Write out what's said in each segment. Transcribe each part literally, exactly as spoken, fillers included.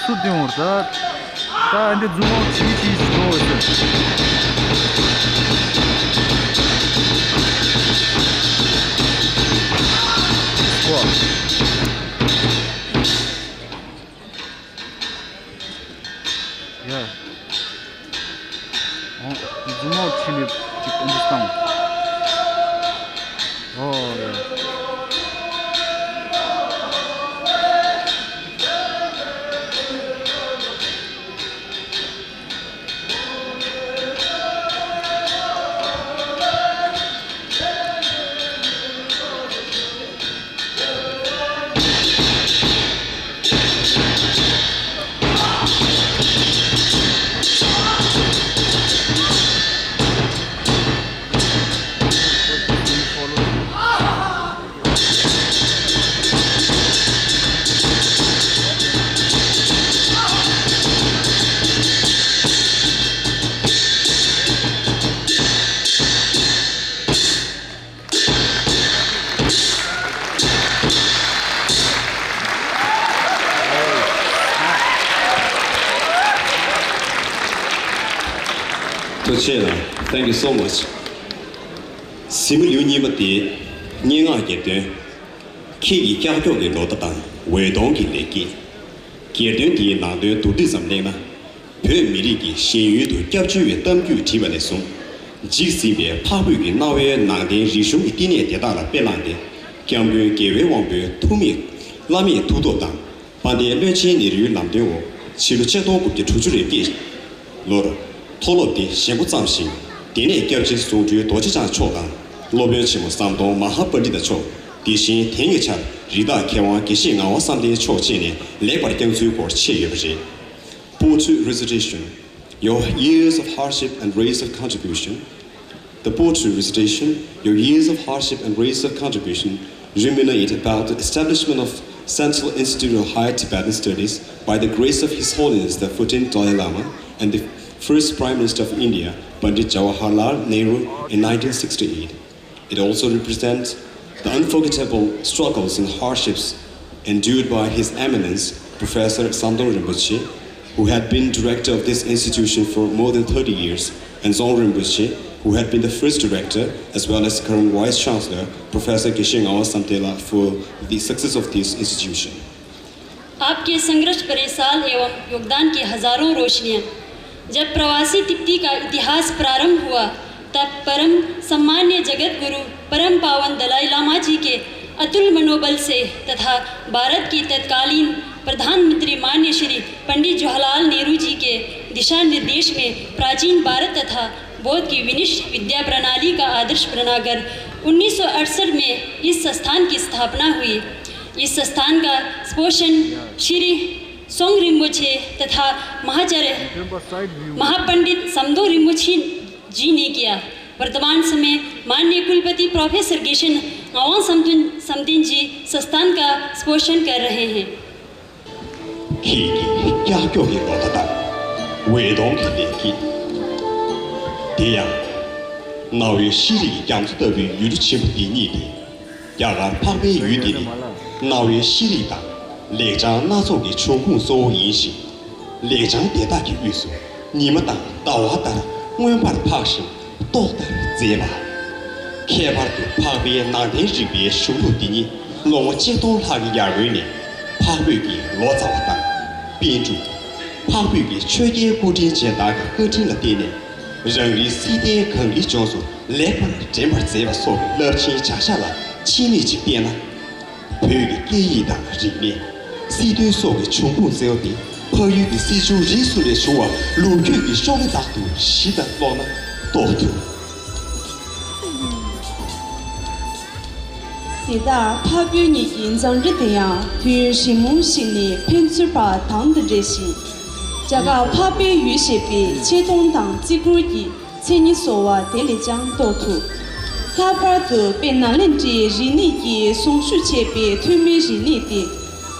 སུ་སྟོན་འོར་ད། ད་འདི་རྫུན་མ་ཆི་ཆི་ཆི་འགྲོ་འོས་སོ། ཡ། ཨོ། རྫུན་མ་ཆི་ནི་ཅིག་འདི་སྟངས། ཨོ་ཡ། ཐུགས་རྗེ་གནང་། Thank you so much། གཟིགས་མོ་ལེའུ་གཉིས་པ་དེ། སྙན་ངག་གྱེར་འདོན། ཁྱེད་ཀྱི་ཀྱག་ཀྱོག་གི་ལོ་ཟླ་དང་འོད་སྟོང་གི་ལེགས་སྐྱེས། གྱེར་འདོན་དེའི་ནང་དོན་མདོར་བསྡུས་ཙམ་གླེང་ན། བོད་མི་རིགས་ཀྱི་གཞན་ཡུལ་དུ་སྐྱབས་བཅོལ་བའི་གཏམ་རྒྱུད་བྲིས་པ་ནས་བཟུང་། འཇིག་ཟིན་པའི་འཕགས་བོད་ཀྱི་གནའ་བོའི་ནང་བསྟན་རིག་གཞུང་གི་བསྟི་གནས་དེ་དག་ལ་དཔེ་བླངས་ཏེ། སྐྱབས་མགོན་རྒྱལ་བའི་དབང་པོའི་ཐུགས་མེད་བླ་མེད་ཐུགས་སྟོབས་དང་། དཔལ་ལྡན་བློན་ཆེན་ནེ་རུའི་ལམ་སྟོན་འོག་ཕྱི་ལོ་ཆིག་སྟོང་དགུ་བརྒྱ་དྲུག་ཅུ་རེ་བརྒྱད་ལོར་མཐོ་སློབ་དེ་བཞེས་འགོ་བརྩམས་ཤིང་། དེ་ནས་སྐྱབས་རྗེ་ཟུང་དྲུང་རྡོ་རྗེ་འཆང་མཆོག་དང་སློབ་དཔོན་ཆེན་མོ་ཟམ་གདོང་མ་ཧཱ་པཎྜི་ཏ་མཆོག། དེ་བཞིན་དེང་གི་ཆར་རི་དྭགས་མཁས་དབང་དགེ་བཤེས་ངག་དབང་བསམ་གཏན་མཆོག་བཅས་ནས་ལེགས་པར་བསྐྱངས་ཚུལ་སྐོར་འཆད་ཡོད་པ་རེད། Poetry recitation, your years of hardship and rays of contribution. The poetry recitation, your years of hardship and rays of contribution, ruminate about the establishment of Central Institute of Higher Tibetan Studies by the grace of His Holiness the fourteenth Dalai Lama and the first Prime Minister of India, Pandit Jawaharlal Nehru, in nineteen sixty-eight. It also represents the unforgettable struggles and hardships endured by His Eminence Professor Samdong Rinpoche, who had been director of this institution for more than thirty years, and Zong Rinpoche, who had been the first director as well as current Vice Chancellor, Professor Geshe Ngawang Samtela, for the success of this institution. आपके संघर्ष भरे साल एवं योगदान की हजारों रोशनियां। जब प्रवासी तिब्बती का इतिहास प्रारंभ हुआ, तब परम सम्मान्य जगत गुरु परम पावन दलाई लामा जी के अतुल मनोबल से तथा भारत के तत्कालीन प्रधानमंत्री माननीय श्री पंडित जवाहरलाल नेहरू जी के दिशा निर्देश में प्राचीन भारत तथा बौद्ध की विनिष्ठ विद्या प्रणाली का आदर्श बनाकर उन्नीस सौ अड़सठ में इस संस्थान की स्थापना हुई। इस संस्थान का पोषण श्री सोंग रिम्बोछे तथा महाचार्य महापंडित समदो रिम्बोछे जी ने किया। वर्तमान समय माननीय कुलपति प्रोफेसर गेशन आवांग समतुन समतिन जी संस्थान का पोषण कर रहे हैं। ཁྱེད་ཀྱི་ཀྱག་ཀྱོག་གི་ལོ་ཟླ་དང་འོད་སྟོང་གི་ལེགས་སྐྱེས། དེ་ཡང་། གནའ་བོའི་ཤེས་རིག་གི་རྒྱ་མཚོ་ལྟ་བུའི་ཡུལ་གྲུ་ཆེན་པོ་འདི་ཉིད་དེ། རྒྱ་གར་འཕགས་པའི་ཡུལ་འདི་ནི་གནའ་བོའི་ཤེས་རིག་དང་ལེགས་བྱང་སྣ་ཚོགས་ཀྱི་འབྱུང་ཁུངས་གཙོ་བོ་ཡིན་ཞིང་། ལེགས་བྱང་དེ་དག་གི་དབུས་སུ་ཉི་མ་དང་ཟླ་བ་ལྟར་མངོན་པར་འཕགས་ཤིང་ཏོག་ལྟར་མཛེས་པ། ཁྱད་པར་དུ་འཕགས་པའི་ནང་བསྟན་རིག་པའི་གཞུང་ལུགས་འདི་ཉིད་ལོ་ངོ་ཆིག་སྟོང་ལྷག་གི་ཡར་སྔོན་ནས་འཕགས་བོད་ཀྱི་ལོ་ཙཱ་བ་དང་པཎ་གྲུབ། འཕགས་བོད་ཀྱི་ཆོས་རྒྱལ་སྐུ་ཕྲེང་ཅན་དག་གི་བཀའ་དྲིན་ལ་བརྟེན་ནས། རང་རེའི་སྲིད་དོན་གངས་རིའི་ལྗོངས་སུ་ལེགས་པར་འདྲེན་པར་མཛད་པ་སོགས་ཀྱི་རླབས་ཆེན་བྱ་གཞག་ལ་ཕྱིན་ལས་ཅིག་བལྟས་ན། བོད་ཀྱི་སྐད་ཡིག་དང་རིག་གནས། སྲིད་དོན་སོགས་ཀྱི་འབྱུང་ཁུངས་གཙོ་བོ་དེ་ཕ་ཡུལ་གྱི་སྲིད་བྱུས་རིས་སུ་མ་ཆད་པ་ལོ་རྒྱུས་ཀྱི་ཤོག་ལྷེ་དག་ཏུ་གཞི་བཞག་ཀློག་ན་རྟོགས་ཐུབ། དེ་ལྟར་འཕགས་བོད་གཉིས་ཀྱི་མཛངས་རིགས་དེ་ཡང་དུས་རིང་མོ་ཞིག་ནས་ཕན་ཚུན་བར་དམ་དུ་འབྲེལ་ཞིང་། རྒྱ་གར་འཕགས་པའི་ཡུལ་ཞེས་པའི་ཆེ་མཐོང་དང་བརྩི་བཀུར་གྱི་མཚན་ཉིད་བཟོ་བ་དེ་ལས་ཀྱང་རྟོགས་ཐུབ། ལྷག་པར་དུ་དཔལ་ནཱ་ལེནྡྲའི་རིག་གནས་ཀྱི་གཟུངས་གཞུག་ཆེ་བའི་ཐོན་མིའི་རིག་གནས་ཏེ།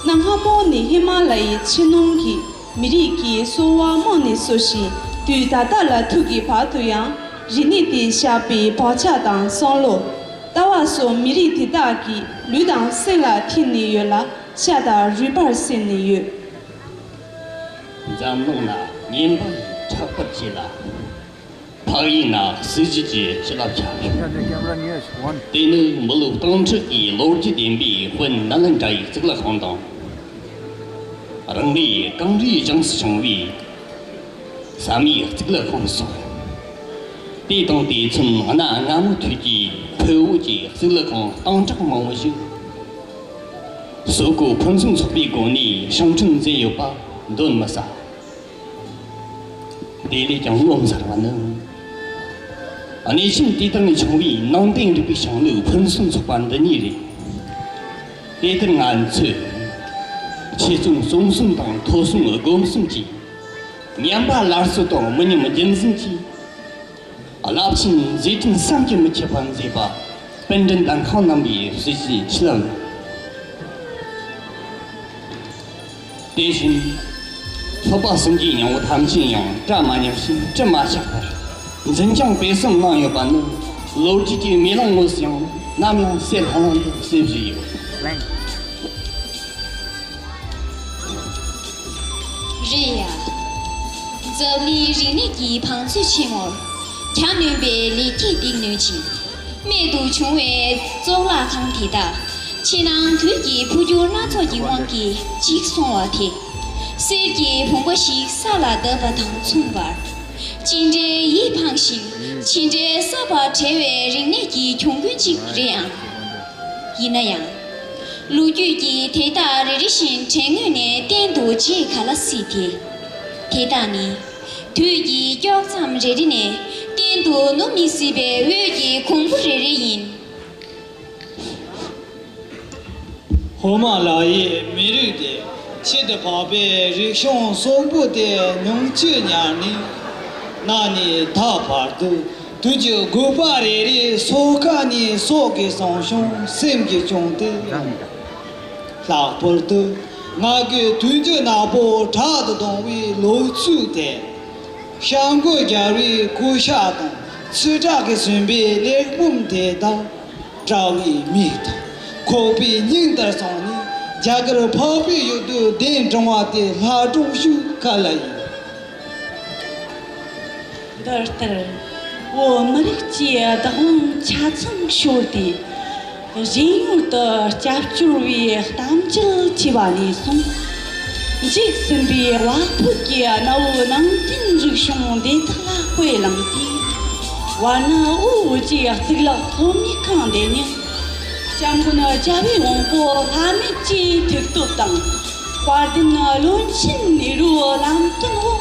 གནའ་སྔ་མོ་ནས་ཧི་མ་ལ་ཡའི་ཕྱི་ནང་གི་མི་རིགས་ཀྱི་གསོ་བ་རྨོངས་ནས་བཟོ་ཞིང་དུས་ད་ལྟ་ལ་ཐུག་གི་བར་དུ་ཡང་རིག་གནས་དེས་བཞག་པའི་བག་ཆགས་དང་བསམ་བློ། ལྟ་བ་སོགས་མི་རིགས་དེ་དག་གི་ལུས་དང་སེམས་ལ་ཐིམ་ནས་ཡོད་ལ་ཤ་དང་རུས་པར་སིམ་ནས་ཡོད། འཛམ་གླིང་ན་ཉེན་པ་ཡི་ཁྲག་པར་བྱེད་ལ། འཕགས་ཡུལ་ན་སྲིད་ཞི་གི་བྱིན་རླབས་ཁྱབ། དེ་ནི་མི་ལུས་སྟོང་ཕྲག་གི་ལོ་རྒྱུས་ལྡན་པའི་དཔོན་ནཱ་ལེནྡྲ་ཡི་གཙུག་ལག་ཁང་དང་། རང་རེའི་གངས་རིའི་ལྗོངས་སུ་བྱུང་བའི་བསམ་ཡས་གཙུག་ལག་ཁང་སོགས། དེ་དང་དེ་མཚུངས་གནའ་སྔ་མོ་དུས་ཀྱི་ཕུ་བོ་གི་གཙུག་ལག་ཁང་སྟོང་ཕྲག་མང་བོ་ཞིག་སོག་པོ་ཕུན་སུམ་ཚོགས་པའི་སྒོ་ནས་ཞིང་བྲན་མཛད་ཡོད་པ་འདོན་མི་ཟ། དེ་ལས་ཀྱང་ངོ་མཚར་བ་ནི། གནས་ཆེན་དེ་དག་ནས་བྱུང་བའི་ནང་བསྟན་རིག་པའི་ཞིང་ལུགས་ཕུན་སུམ་ཚོགས་པ་འདི་ཉིད་རེད། དེ་ལྟར་ང་ཚོས་ཆོས་ཚོགས་གསུམ་གསུམ་དང་ཐོས་བསམ་སྒོམ་གསུམ་གྱིས། ཉམས་པ་སླར་གསོ་དང་མི་ཉམས་རྒྱུན་འཛིན་གྱིས། རླབས་ཆེན་མཛད་འཕྲིན་བསམ་གྱིས་མི་ཁྱབ་པ་མཛད་པ། དཔལ་ལྡན་འདན་ཁང་རྣམ་པའི་གཟི་བརྗིད་ཆེ་ལ། དེ་བཞིན་སློབ་པ་གསུམ་གྱི་སྙིང་པོ་ཐམས་ཅད་ཡང་བཀྲ་མ་ཉམས་ཤིང་དྲི་མ་ཆགས་པར་འཛིན་སྐྱོང་སྤེལ་གསུམ་གནང་ཡོད་པ་ནི། ལོ་རྒྱུས་ཀྱི་མེ་ལོང་ངོས་སུ་ཡང་ནམ་ཡང་གསལ་ལྷང་ལྷང་དུ་གསལ་བཞིན་ཡོད། རེད་ཡ། འཛམ་གླིང་རིག་གནས་ཀྱི་བང་མཛོད་ཆེན་མོར། གྱ་ནོམ་པའི་ལེགས་སྐྱེས་འདེགས་ནུས་ཅིང་། རྨད་དུ་བྱུང་བའི་གཙུག་ལག་ཁང་དེ་དག་ཕྱི་ནང་དུས་ཀྱི་འཕོ་འགྱུར་སྣ་ཚོགས་ཀྱི་དབང་གིས་འཇིག་སོང་བ་དེ། གསེར་གྱི་བུམ་པ་ཞིག་ས་ལ་བརྡབས་པ་དང་མཚུངས་པར། ཅི་འདྲའི་ཡིད་ཕངས་ཤིང་ཅི་འདྲའི་གསར་པ་བྲལ་བའི་རིག་གནས་ཀྱི་གྱོང་གུན་ཅིག་རེད་ཨང་། ཡིན་ན་ཡང་། ལོ་རྒྱུས་ཀྱི་དེ་དག་རེ་རེ་བཞིན་དྲན་ངོས་ནས་གཏན་དུ་བརྗེད་ག་ལ་སྲིད་དེ། དེ་དག་ནི། དུས་ཀྱི་དཀྱོག་མཚམས་རེ་རེ་ནས་གཏན་དུ་ནུབ་མི་སྲིད་པའི་འོད་ཀྱི་གོང་བུ་རེ་རེ་ཡིན། ཧོ་མ་ལ་ཡའི་མི་རིགས་དེ་ཁྱད་དུ་འཕགས་པའི་རིག་གཞུང་སོག་པོ་དེ་ཉུང་བཅུད་ཉར་ནས། གནའ་ནས་ད་བར་དུ་དུས་ཀྱི་དགོས་པ་རེ་རེ་སོ་ཁ་ནས་སོག་གི་བསམ་བྱུང་སེམས་ཀྱི་བྱུང་དེ། ལྷག་པར་དུ་ང་གི་དུས་འགྱུར་ནག་པོ་དྲག་ཏུ་གཏོང་བའི་ལོ་ཚིགས་དེ། བྱ་མགོ་རྒྱལ་བའི་སྐུ་ཤ་དང་ཚིག་དྲག་གིས་ཟིན་པའི་གླེགས་བམ་དེ་དག་དགྲ་བོའི་མིག་དང་ཁོག་པའི་སྙིང་ལྟར་བསྲངས་ནས། རྒྱ་གར་འཕགས་པའི་ཡུལ་དུ་གདན་དྲངས་པ་དེ་ལྷ་སྒྲུང་ཞིག་ག་ལ་ཡིན། འདི་ལྟར་བོད་མི་རིགས་ཀྱི་བདག་དབང་ཆ་ཚང་ཤོར་ཏེ། གཞན་ཡུལ་དུ་སྐྱབས་བཅོལ་བའི་གཏམ་རྒྱུད་ཆེ་བ་ནས་བཟུང་། འཇིག་ཟིན་པའི་བ་ཕུག་གི་གནའ་བོའི་ནང་བསྟན་རིག་གཞུང་དེ་དག་ལ་དཔེ་བླངས་ཏེ། ཝཱ་ཎ་དབུས་འོད་ཀྱི་གཙུག་ལག་སློབ་གཉེར་ཁང་དེ་ནི། སྐྱབས་མགོན་རྒྱལ་བའི་དབང་པོ་ལྷ་མེད་ཀྱི་ཐུགས་སྟོབས་དང་། དཔལ་ལྡན་བློན་ཆེན་ནེ་རུའི་ལམ་སྟོན་འོག་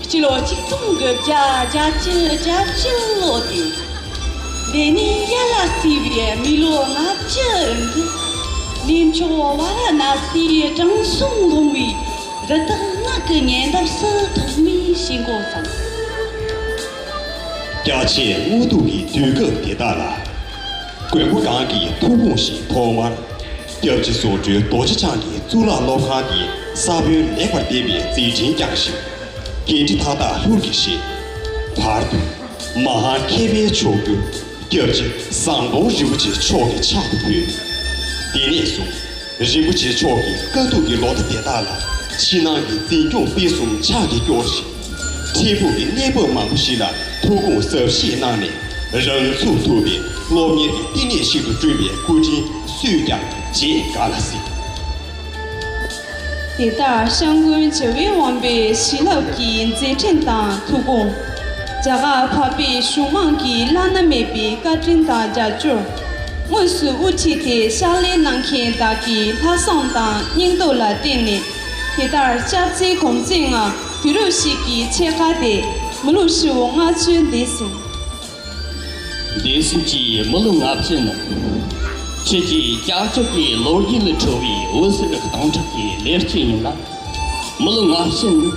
སྤྱི་ལོ་ཆིག་སྟོང་དགུ་བརྒྱ་བརྒྱད་ཅུ་གྱ་བཞི་ལོ་སྟེ། འདི་ནས་ཡར་ལ་བརྩིས་པའི་མི་ལོ་ལྔ་བཅུ་རིང་དུ། གནས་མཆོག་ཝཱ་ར་ཎ་སིའི་དྲང་སྲོང་ལྷུང་བའི་རི་དྭགས་ནགས་ཀྱི་ཉེ་འདབས་སུ་ཐོག་མའི་ཞིང་སྒོ་བརྩམས། རྒྱ་ཆེའི་དངོས་གྲུབ་ཀྱི་དུས་སྐབས་དེ་དག་ལ། མགོན་པོ་གང་གི་ཐུགས་དགོངས་བཞིན་ཐོག་མར། སྐྱབས་རྗེ་རྫོགས་སྤྲུལ་རྡོ་རྗེ་འཆང་གིས་གཙུག་ལག་སློབ་ཁང་དེའི་ས་བོན་ལེགས་པར་འདེབས་པའི་མཛད་འཕྲིན་བསྐྱངས་ཤིང་། འགན་འཁྲི་མཐའ་དག་ལྷུར་གྱིས་བཞེས། བར་དུ་མ་ཧཱ་མཁས་པའི་མཆོག་གུ་སྐྱབས་རྗེ་ཟམ་གདོང་རིན་པོ་ཆེ་མཆོག་གི་ཕྱག་ཏུ་ཕུལ། དེ་ནས་བཟུང་རིན་པོ་ཆེ་མཆོག་གི་དཀའ་སྡུག་གི་ལོ་ཟླ་དེ་དག་ལ་ཕྱི་ནང་གི་འཛིན་སྐྱོང་སྤེལ་གསུམ་ཕྱག་གིས་སྐྱོར་ཞིང་། འཕྲལ་ཕུགས་ཀྱི་གནས་བབ་མང་པོ་ཞིག་ལ་ཐུགས་དགོངས་ཟབ་བཞེས་གནང་ནས། རང་ཚུགས་ཐུབ་པའི་སློབ་གཉེར་གྱི་བསྟི་གནས་ཤིག་ཏུ་བསྐྲུན་པའི་སྐུ་དྲིན་སུས་ཀྱང་བརྗེད་ག་ལ་སྲིད། དེ་ལྟར་སྐྱབས་མགོན་རྒྱལ་བའི་དབང་པོའི་བྱིན་རླབས་ཀྱི་མཛད་འཕྲིན་དང་ཐུགས་དགོངས། རྒྱ་གར་འཕགས་པའི་གཞུང་མང་གི་བླ་ན་མེད་པའི་བཀའ་དྲིན་དང་རྒྱབ་སྐྱོར། དངོས་སུ་དབུ་ཁྲིད་དེ་ཕྱག་ལས་གནང་མཁན་བདག་གི་ལྷག་བསམ་དང་སྙིང་སྟོབས་ལ་བརྟེན་ནས། དེ་ལྟར་སྐྱབས་རྗེ་གོང་མཚན་ང་དུས་རབས་ཤིག་གི་ཕྱེད་ཀ་དེ་མི་ལོ་ཧྲིལ་བོ་ལྔ་བཅུ་འདས་ཟིན། འདས་ཟིན་གྱི་མི་ལོ་ལྔ་བཅུ་ནི། ཁྱེད་ཀྱི་ཀྱག་ཀྱོག་གི་ལོ་རྒྱུས་ལས་འཕྲོ་བའི་འོད་ཟེར་སྟོང་ཕྲག་གི་ལེགས་སྐྱེས་ཡིན་ལ། མི་ལོ་ལྔ་བཅུ་ནི་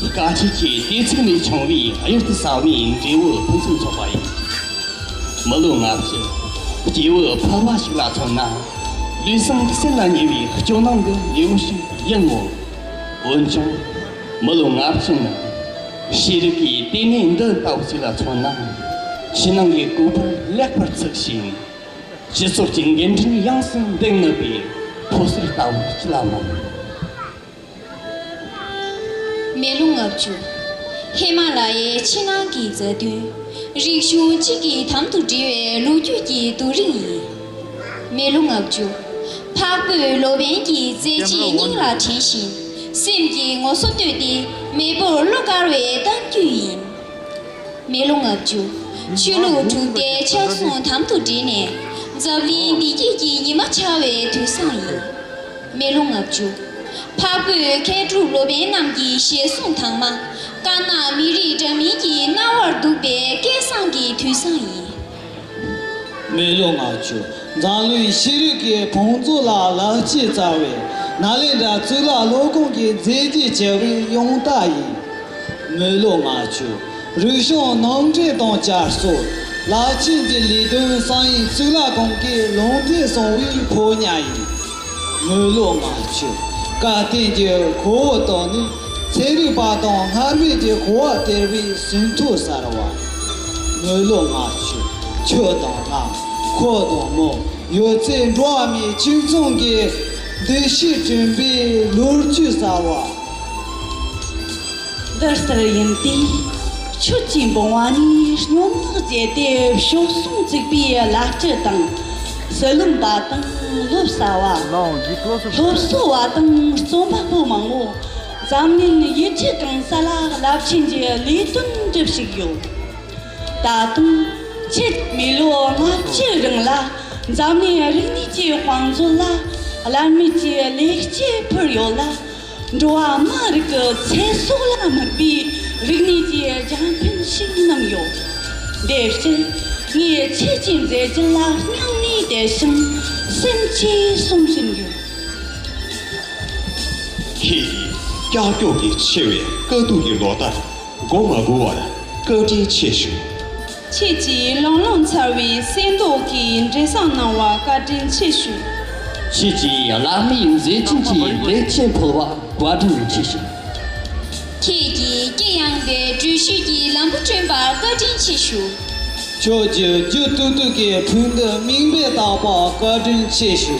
དཀའ་སྤྱད་ཀྱི་དུས་ཚིགས་ནས་བྱུང་བའི་གཡུར་དུ་ཟ་བའི་འབྲས་བུ་ཕུན་སུམ་ཚོགས་པ་ཡིན། མི་ལོ་ལྔ་བཅུ་སྐྱེས་བུ་ཕལ་བ་ཞིག་ལ་མཚོན་ན། ལུས་སེམས་གསལ་ལ་ཉེ་བའི་སྐྱོ་སྣང་གི་ལེའུ་ཞིག་ཡིན་མོད། འོན་ཀྱང་། མི་ལོ་ལྔ་བཅུ་ནི་ཤེས་རིག་གི་ལྟེ་གནས་འདི་ལྟ་བུ་ཞིག་ལ་མཚོན་ན། ཕྱི་ནང་གི་བཀོད་པར་ལེགས་པར་ཚུགས་ཤིང་། སྤྱི་ཚོགས་ཀྱི་འགན་འཁྲི་ཡོངས་སུ་འདེགས་ནུས་པའི་ཕོ་གསར་ལྟ་བུ་ཅི་ལ་མིན། མེ་ལོང་ལྔ་བཅུ། ཧི་མ་ལ་ཡའི་ཕྱི་ནང་གི་མཛའ་མཐུན། རིག་གཞུང་གཅིག་གི་དམ་དུ་སྦྲེལ་བའི་ལོ་རྒྱུས་ཀྱི་རྡོ་རིང་ཡིན། མེ་ལོང་ལྔ་བཅུ། འཕགས་བོད་ལོ་པཎ་གྱི་མཛད་རྗེས་སྙིང་ལ་དྲན་ཞིང་། སེམས་ཀྱི་ངོ་སོ་བསྟོད་དེ་མེས་པོར་བློ་དཀར་བའི་གཏམ་རྒྱུད་ཡིན། མེ་ལོང་ལྔ་བཅུ། ཆོས་ལུགས་གྲུབ་མཐའི་ཕྱག་ཟུང་དམ་དུ་སྦྲེལ་ནས། འཛམ་གླིང་བདེ་སྐྱིད་ཀྱི་ཉི་མ་འཆར་བའི་དུས་བཟང་ཡིན། མེ་ལོང་ལྔ་བཅུ། འཕགས་བོད་མཁས་གྲུབ་ལོ་པཎ་རྣམས་ཀྱི་ཞལ་གསུང་དྭངས་མ། དཀར་ནག་མི་རིགས་འདྲ་མིན་གྱི་སྣང་བར་སྡུག་པའི་སྐལ་བཟང་གི་དུས་བཟང་ཡིན། མེ་ལོང་ལྔ་བཅུ། འཛམ་གླིང་ཤེས་རིག་གི་བང་མཛོད་ལ་རླབས་ཆེན་སྩལ་བའི་ནཱ་ལེནྡྲ་གཙུག་ལག་སློབ་ཁང་གི་མཛད་རྗེས་ཆེ་བའི་ཡང་དག་ཡིན། མེ་ལོང་ལྔ་བཅུ། རིག་གཞུང་ནང་འདྲེན་དང་བསྐྱར་གསོ། རླབས་ཆེན་གྱི་ལས་དོན་གསང་ཡུམ་གཙུག་ལག་ཁང་གི་ལུང་བསྟན་གསང་བའི་ཕོ་ཉ་ཡིན། མེ་ལོང་ལྔ་བཅུ། བཀའ་བསྟན་གྱི་ཁུར་བོ་བཏང་ནས་ཚན་རིག་པ་དང་སྔར་བས་ཀྱི་གོ་བ་སྟེར་བའི་ཟིན་ཐོ་གསར་བ། མེ་ལོང་ལྔ་བཅུ། ཁྱོད་དང་ང་། ཁོ་དང་མོ། ཡོད་ཚད་འགྲོ་བ་མིའི་གཅིག་མཚུངས་ཀྱི་འདུ་ཤེས་བསྐྲུན་པའི་ལོ་རྒྱུས་གསར་བ། འདི་ལྟར་ཡིན་ཏེ། ཁྱོད་ཀྱིས་འབུང་བ་ནས་སྙོམས་ལག་བཅད་དེ་ཕྱོགས་ཟུང་བཙུགས་པའི་བླ་སྤྲུལ་དང་། ཟི་ལིང་པ་དང་སློབ་གསོ་བ། སློབ་གསོ་བ་དང་རྩོམ་པ་པོ་མང་པོ་འཛམ་གླིང་ཡུལ་གྲུ་གང་ས་ལ་རླབས་ཆེན་གྱི་ལས་དོན་སྒྲུབ་བཞིན་ཡོད། ད་དུང་ཁྱེད་མི་ལོ་ལྔ་བཅུའི་རིང་ལ་འཛམ་གླིང་རིག་གནས་ཀྱི་དཔལ་འབྱོར་ལ་བླ་མེད་ཀྱི་ལེགས་སྐྱེས་ཕུལ་ཡོད་ལ། འགྲོ་བ་མིའི་རིགས་ཀྱི་ཚེ་སྲོག་ལ་དམིགས་པའི་རིག་གནས་ཀྱི་རྒྱལ་ཕན་ཞིག་གནང་ཡོད། དེའི་ཕྱིར་ངས་ཁྱེད་ཀྱི་མཛད་རྗེས་ལ་སྙིང་ནས་དད་ཞིང་སེམས་ཀྱིས་གསུང་བཞིན་ཡོད། ཁྱེད་ཀྱི་ཀྱག་ཀྱོག་གི་ཆེ་བའི་དཀའ་སྡུག་གི་ལོ་ཟླར་མགོ་མ་སྒུར་བར་བཀའ་དྲིན་ཆེ་ཞུ། ཁྱེད་ཀྱིས་ལང་ལོང་ཚར་བའི་གསེར་མདོག་གི་འབྲས་བཟང་གནང་བར་བཀའ་དྲིན་ཆེ་ཞུ། ཁྱེད་ཀྱིས་བླ་མའི་མཛད་འཕྲིན་གྱི་ལེགས་སྐྱེས་ཕུལ་བར་བཀའ་དྲིན་ཆེ་ཞུ། ཁྱེད་ཀྱིས་དཀྱིལ་ཡངས་པའི་འགྲུལ་བཞུད་ཀྱི་ལམ་བུ་བསྐྲུན་པར་བཀའ་དྲིན་ཆེ་ཞུ། ཁྱོད་ཀྱིས་རྒྱུ་ཏུག་ཏུག་གི་ཕུག་འདུན་མིང་པོས་བཏགས་པར་བཀའ་དྲིན་ཆེ་ཞུ།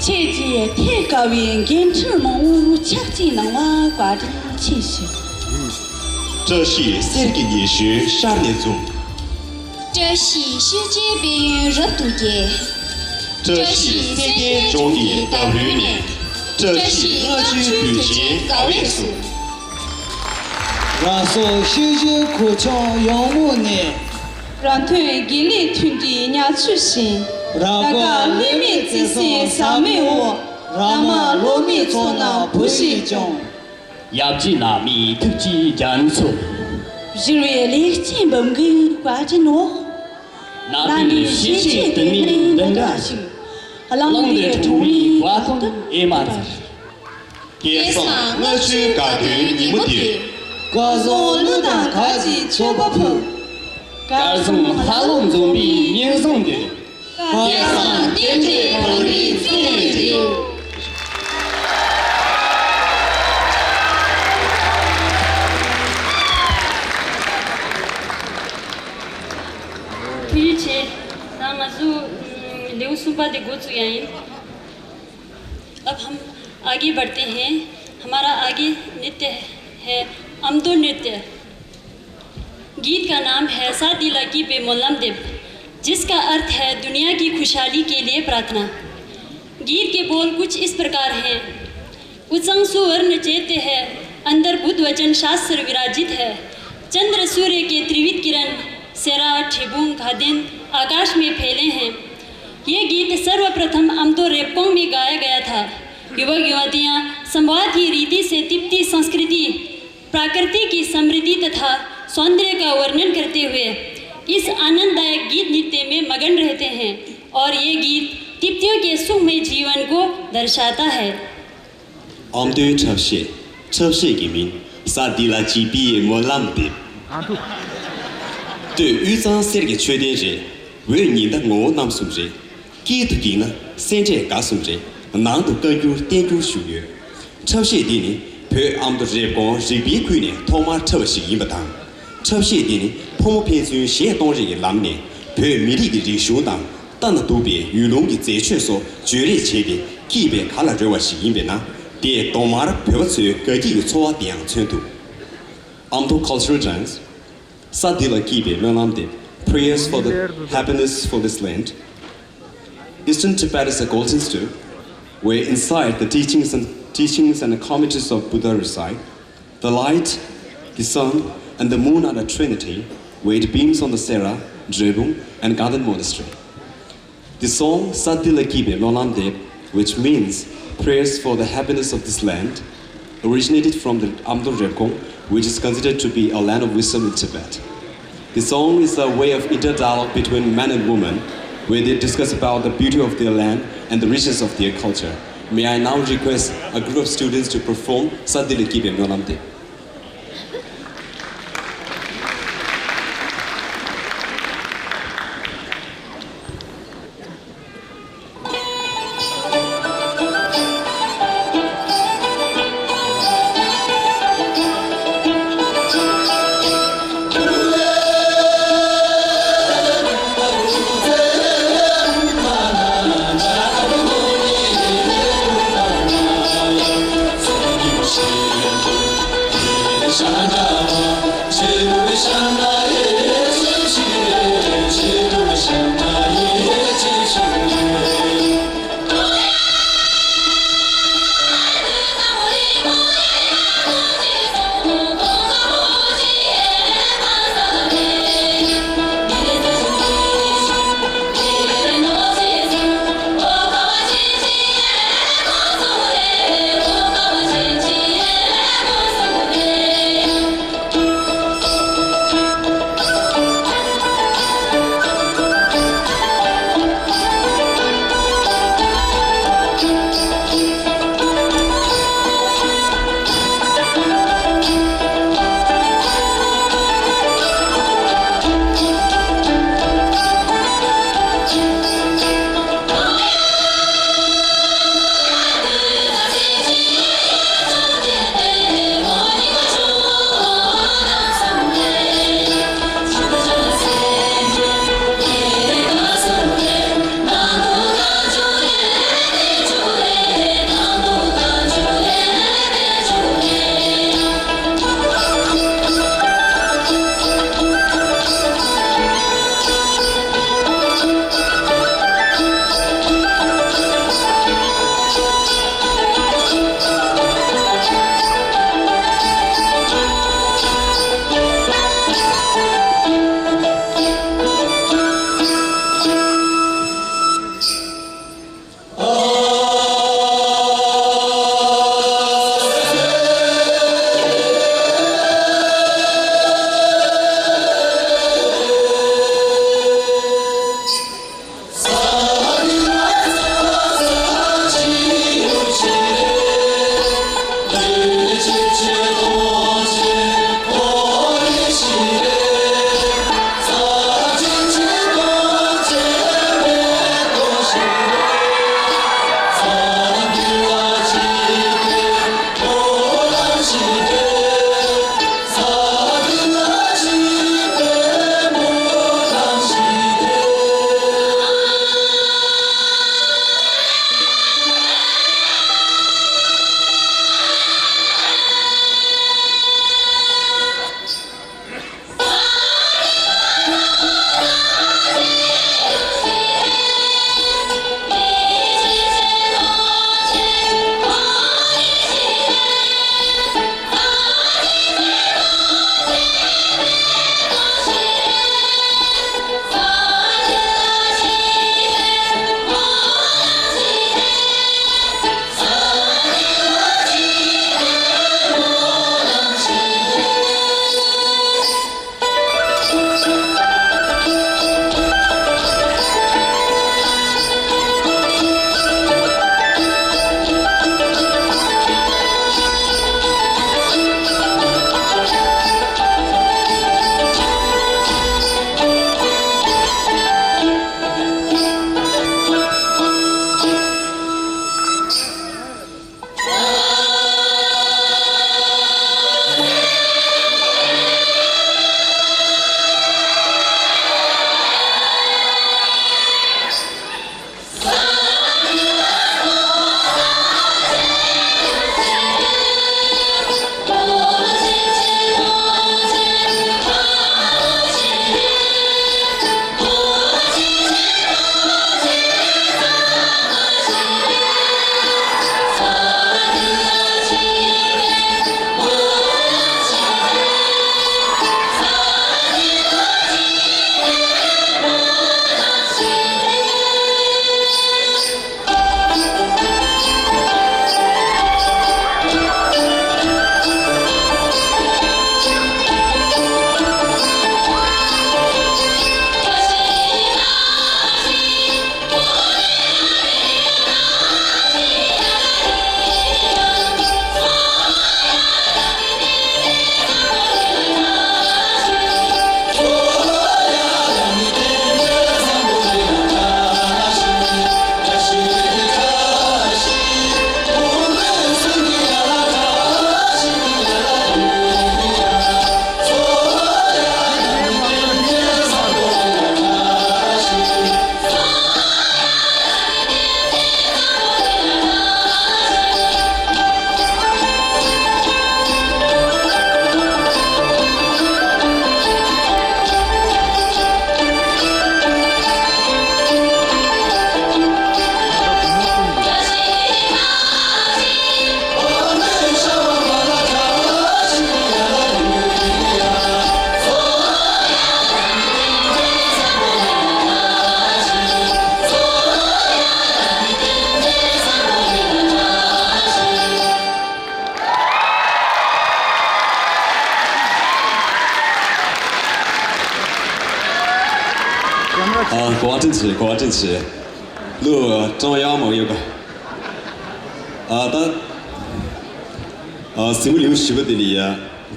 ཁྱེད་ཀྱིས་ཐད་ཀ་བའི་འགན་འཁྲི་མང་པོ་ཆག་ཅིག་གནང་བར་བཀའ་དྲིན་ཆེ་ཞུ། བཀྲ་ཤིས་གསེར་གྱི་ཉི་གཞོན་ཤར་ནས་འཛུམ། བཀྲ་ཤིས་ཤེས་བྱའི་དཔལ་ཡོན་རབ་ཏུ་རྒྱས། བཀྲ་ཤིས་གསེར་གྱི་ལྗོངས་ཀྱི་འདབས་རོལ་ནས། བཀྲ་ཤིས་རྔ་ཆུའི་དུས་ཆེན་དགའ་བས་བསུ། རང་སོར་ཤེས་བྱའི་གོས་ཆེན་ཡང་མོ་ནས། རང་དོན་དགེ་ལེགས་མཐུན་སྒྲིལ་ཉ་ཆུ་བཞིན། ར་སྒོར་ལྷད་མེད་བརྩེ་སེམས་ཟག་མེད་འོང་། ར་མ་ལོ་མའི་ཚོགས་རྣམས་བུ་ཞིག་སྐྱོང་། ཡབ་རྗེ་བླ་མའི་ཐུགས་ཀྱི་རྒྱ་མཚོ། བཞུར་བའི་ལེགས་སྐྱེས་འབུམ་འགའི་བཀའ་དྲིན་འོག། ནང་པའི་ཤེས་བྱའི་དུ་མའི་འདུན་གྲྭ་ཞིག། གླང་དར་ཕྲེང་བའི་བཀའ་དང་ཨེ་མ་ཚར། སྐལ་བཟང་རྔ་ཆུའི་དགའ་སྟོན་ཉིན་མོ་དེར། སྐལ་བཟང་གླུ་དང་གར་གྱི་མཆོད་པ་ཕུལ། སྐལ་བཟང་ལྷ་ལུང་འཛོམས་པའི་ཉིན་བཟང་དེར། སྐལ་བཟང་རྟེན་འབྲེལ་བང་རིམ་བརྩེགས་ནས་འགྲིལ། ཐུགས་རྗེ་ཆེ། ད་ང་ཚོ་ལེའུ་གསུམ་པ་དེ་འགོ་བཙུགས་ཡ་ཡིན། अब हम आगे बढ़ते हैं। हमारा आगे नृत्य है अमदो नृत्य। गीत का नाम है साथ दिला की पे मोलम देव, जिसका अर्थ है दुनिया की खुशहाली के लिए प्रार्थना। गीत के बोल कुछ इस प्रकार हैं। उचंग सुवर्ण चैत्य है, अंदर बुद्ध वचन शास्त्र विराजित है। चंद्र सूर्य के त्रिविध किरण, सेरा, ठेबुंग, घादेन आकाश में फैले हैं। ये गीत सर्वप्रथम अमदो रेपकोंग में गाया गया था। युवक युवतियां संवाद की रीति से तिब्बती संस्कृति, प्रकृति की समृद्धि तथा सौंदर्य का वर्णन करते हुए इस आनंददायक गीत नृत्य में मगन रहते हैं और ये गीत तिब्बतियों के सुखमय जीवन को दर्शाता है। ཨ་མདོའི་འཁྲབ་གཞས། འཁྲབ་གཞས་ཀྱི་མིང་། ས་འདི་ལ་བྱིས་པའི་སྨོན་ལམ་འདེབས། སྟོད་དབུས་གཙང་གསེར་གྱི་མཆོད་རྟེན་རེད། འོད་ཉི་ཟླ་ངོ་བོ་རྣམ་གསུམ་རེད། དཀྱིལ་དུ་འགྱིང་ན་སེ་འབྲས་དགའ་གསུམ་རེད། ནང་དུ་བཀའ་འགྱུར་བསྟན་འགྱུར་བཞུགས་ཡོད། འཁྲབ་གཞས་འདི་ནི་བོད་ཨ་མདོ་རེབ་གོང་རིག་པའི་ཁུལ་ནས་ཐོག་མར་འཁྲབ་པ་ཞིག་ཡིན་པ་དང་། འཁྲབ་གཞས་འདི་ནི་ཕོ་མོ་ཕན་ཚུན་གཞས་གཏོང་རེས་ཀྱི་ལམ་ནས་བོད་མི་རིགས་ཀྱི་རིག་གཞུང་དང་། ལྟ་ན་སྡུག་པའི་ཡུལ་ལུང་གི་མཛེས་ཆོས་སོགས་བརྗོད་རེས་བྱས་ཏེ་སྐྱིད་པའི་གར་ལ་རོལ་བ་ཞིག་ཡིན་པས་ན། དེས་གདོང་དམར་བོད་པ་ཚོའི་དགའ་སྐྱིད་ཀྱི་ཚོར་བ་དེའང་མཚོན་ཐུབ། ཨ་མདོ་Cultural Dance། ས་འདི་ལ་སྐྱིད་པའི་སྨོན་ལམ་འདེབས། Prayers for the happiness for this land. Eastern Tibet is a golden stool, where inside the teachings and, teachings and commentaries of Buddha reside. The light, the sun, and the moon are a trinity, where it beams on the Sera, Drebung, and Garden Monastery. The song Sa Dila Kibe Lolam Deb, which means prayers for the happiness of this land, originated from the Amdo Rebkong, which is considered to be a land of wisdom in Tibet. The song is a way of interdialogue between man and woman, where they discuss about the beauty of their land and the richness of their culture. May I now request a group of students to perform Sa Dila Kibe Lolam Deb. ཨ། གོ་བ་བཀྲིན་ཆེ། གོ་བ་བཀྲིན་ཆེ། ལུ་ཀྲང་ཡ་མང་ཡོད་ག་ཨ། ད་ཨ། གཟིགས་མོ་ལེའུ་བཞི་པ་དེ་ནི་ཡ།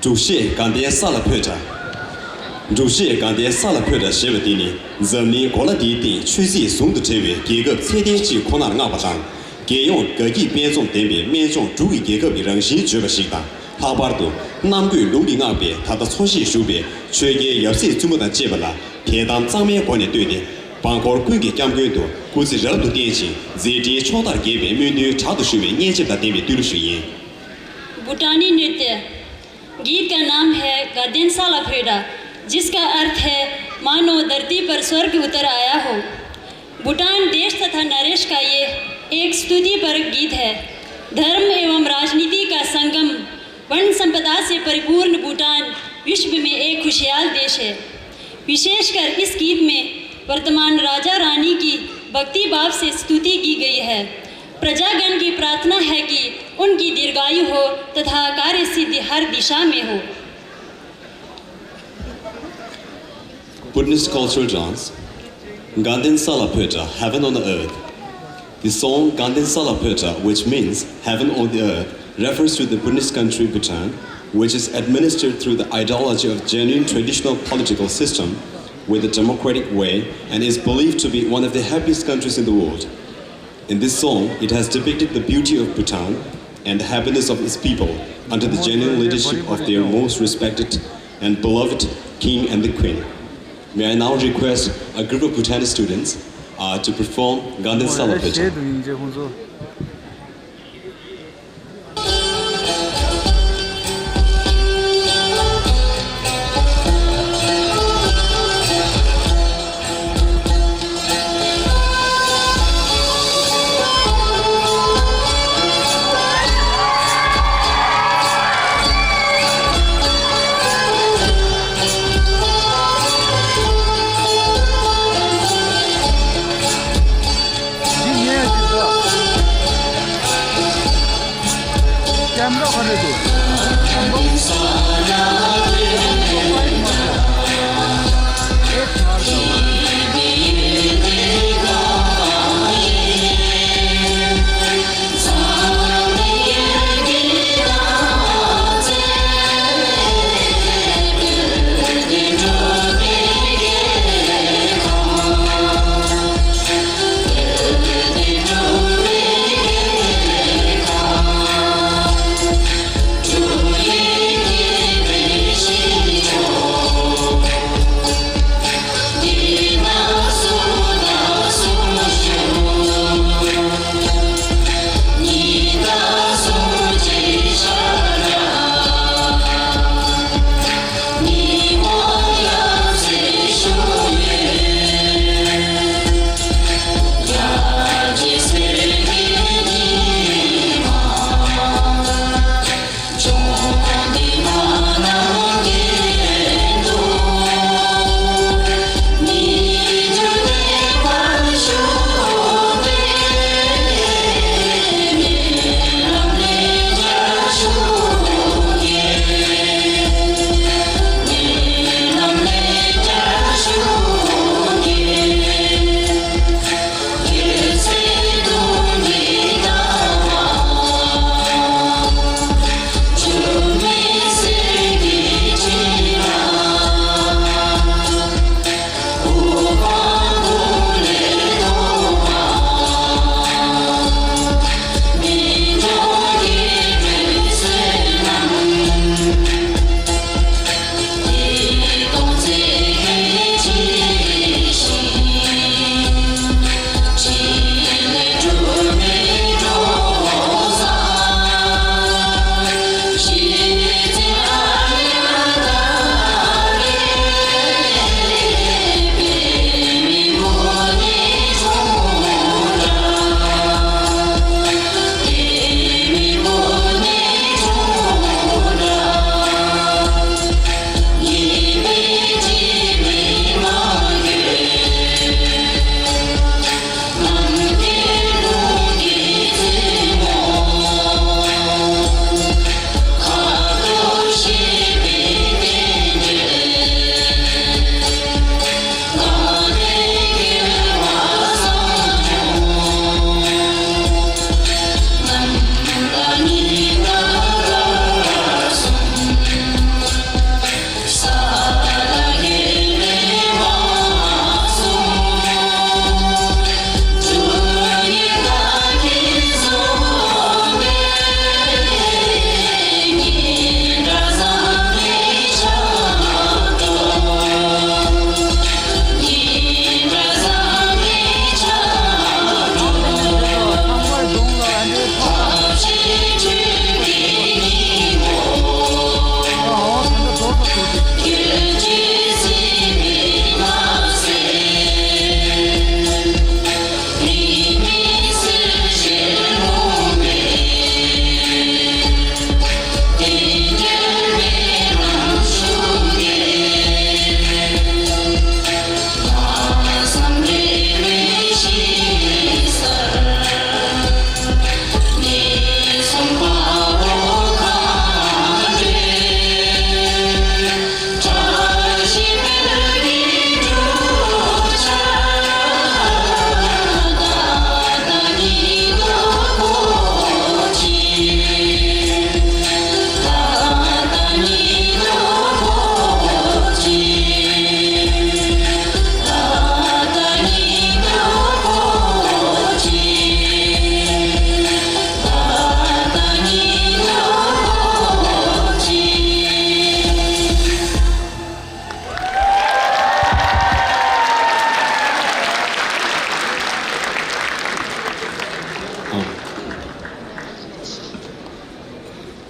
འབྲུག་གཞས་དགའ་ལྡན་ས་ལ་འཕོས་འདྲ། འབྲུག་གཞས་དགའ་ལྡན་ས་ལ་འཕོས་འདྲ་ཞེས་པ་དེ་ནི་འཛམ་གླིང་གོ་ལ་འདིའི་སྟེང་ཆོས་སྲིད་ཟུང་དུ་འབྲེལ་བའི་རྒྱལ་ཁབ་ཚད་ལྡན་གཅིག་ཁོ་ནར་མངགས་པ་དང་། རྒྱལ་ཡོངས་དགའ་སྐྱིད་དཔལ་འཛོམས་ལྡན་པའི་སྨན་ལྗོངས་འབྲུག་གི་རྒྱལ་ཁབ་ཀྱི་རང་བཞིན་བརྗོད་པ་ཞིག་དང་། ལྷག་པར་དུ་གནམ་བསྐོས་ལུང་གིས་བསྔགས་པའི་ད་ལྟ་འཚོ་གཞེས་ཞུགས་པའི་ཆོས་རྒྱལ་ཡབ་སྲས་བཙུན་མོ་དང་བཅས་པ་ལ་དད་དམ་གཙང་མའི་སྒོ་ནས་བསྟོད་དེ། འབངས་འཁོར་ཀུན་གྱི་སྐྱབས་མགོན་དུ་སྐུ་ཚེ་རབ་ཏུ་བརྟན་ཅིང་མཛད་འཕྲིན་ཕྱོགས་མཐར་རྒྱས་པའི་སྨོན་འདུན་དྲག་ཏུ་ཞུ་བའི་སྙན་འཇེབས་དང་ལྡན་པའི་བསྟོད་གླུ་ཞིག་ཡིན། भूटानी नृत्य। गीत का नाम है गादेन साला फेडा, जिसका अर्थ है मानो धरती पर स्वर्ग उतर आया हो। भूटान देश तथा नरेश का ये एक स्तुति पर गीत है। धर्म एवं राजनीति का संगम, वन संपदा से परिपूर्ण भूटान विश्व में एक खुशहाल देश है। विशेषकर इस गीत में वर्तमान राजा रानी की भक्ति भाव से स्तुति की गई है। प्रजागण की प्रार्थना है कि उनकी दीर्घायु हो तथा कार्य सिद्धि हर दिशा में हो। Buddhist cultural dance, Ganden Sala Pötra, Heaven on the Earth. The song Ganden Sala Pötra, which means Heaven on the Earth, refers to the Buddhist country Bhutan, which is administered through the ideology of genuine traditional political system with a democratic way and is believed to be one of the happiest countries in the world. In this song, it has depicted the beauty of Bhutan and the happiness of its people under the genuine leadership of their most respected and beloved king and the queen. May I now request a group of Bhutanese students, uh, to perform Ganden Sala Pötra.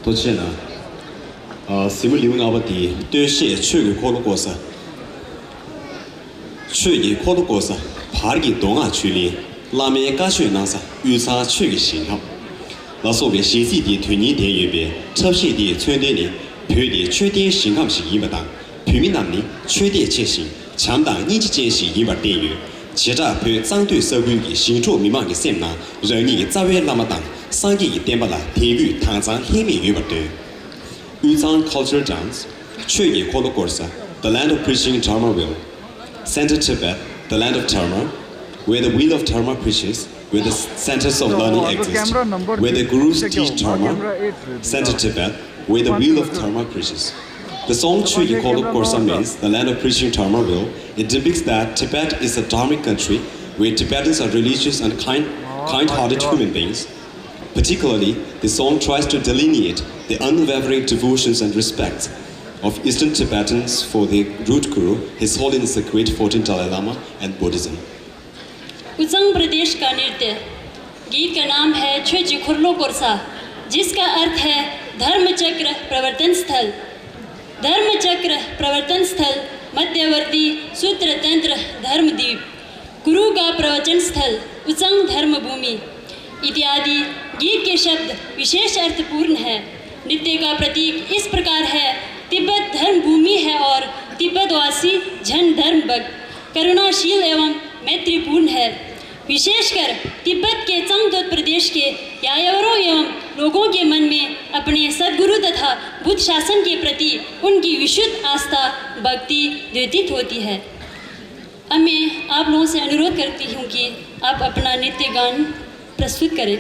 ཐུགས་རྗེ་གནང་། ཨ། གཟིགས་མོ་ལེའུ་ལྔ་པ་དེ་སྟོད་གཞས་ཆོས་ཀྱི་འཁོར་ལོ་བསྐོར་ས། ཆོས་ཀྱི་འཁོར་ལོ་བསྐོར་ས། བར་གྱི་མདོ་སྔགས་ཆོས་གླིང་། བླ་མའི་བཀའ་ཆོས་གནང་ས་དབུས་གཙང་ཆོས་ཀྱི་ཞིང་ཁམས། ལ་སོགས་པའི་གཞས་ཚིག་དེའི་དོན་སྙིང་ལྡན་ཡོད་པས། འཁྲབ་གཞས་དེའི་མཚོན་དོན་ནི་བོད་དེ་ཆོས་ལྡན་ཞིང་ཁམས་ཤིག་ཡིན་པ་དང་། བོད་མི་རྣམས་ནི་ཆོས་དད་ཆེ་ཞིང་བྱམས་དང་སྙིང་རྗེ་ཅན་ཞིག་ཡིན་པར་བསྟན་ཡོད། བྱེ་བྲག་བོད་གཙང་སྟོད་ས་ཁུལ་གྱི་ཞིང་འབྲོག་མི་མང་གི་སེམས་ནང་རང་ཉིད་ཀྱི་རྩ་བའི་བླ་མ་དང་སངས་རྒྱས་ཀྱི་བསྟན་པ་ལ་དད་གུས་དྭངས་གཙང་ལྷད་མེད་ཡོད་པར་སྟོན། དབུས་གཙང་Cultural Dance། ཆོས་ཀྱི་འཁོར་ལོ་བསྐོར་ས། The land of preaching Dharma will. Center Tibet, the land of Dharma, where the wheel of Dharma preaches, where the centers of learning exist, where the gurus teach Dharma. Center Tibet, where the wheel of Dharma preaches. The song Chögyi Kholok Korsa means the land of preaching Dharma will. It depicts that Tibet is a dharmic country where Tibetans are religious and kind, kind-hearted human beings. Particularly, the song tries to delineate the unwavering devotions and respects of Eastern Tibetans for their root guru, His Holiness the Great Fourteenth Dalai Lama, and Buddhism. उच्चंग प्रदेश का नृत्य। गीत का नाम है छ्वेजी खुरलो कोरसा, जिसका अर्थ है धर्म चक्र प्रवर्तन स्थल। धर्म चक्र प्रवर्तन स्थल, मध्यवर्ती सूत्र तंत्र धर्म दीप, गुरु का प्रवचन स्थल, उच्चंग धर्म भूमि इत्यादि गीत के शब्द विशेष अर्थपूर्ण है। नृत्य का प्रतीक इस प्रकार है, तिब्बत धर्म भूमि है और तिब्बतवासी जन धर्म भक्त, करुणाशील एवं मैत्रीपूर्ण है। विशेषकर तिब्बत के चंगदोद प्रदेश के यायावरों एवं लोगों के मन में अपने सद्गुरु तथा बुद्ध शासन के प्रति उनकी विशुद्ध आस्था, भक्ति द्योतित होती है। अब मैं आप लोगों से अनुरोध करती हूँ कि आप अपना नृत्य गान प्रस्तुत करें।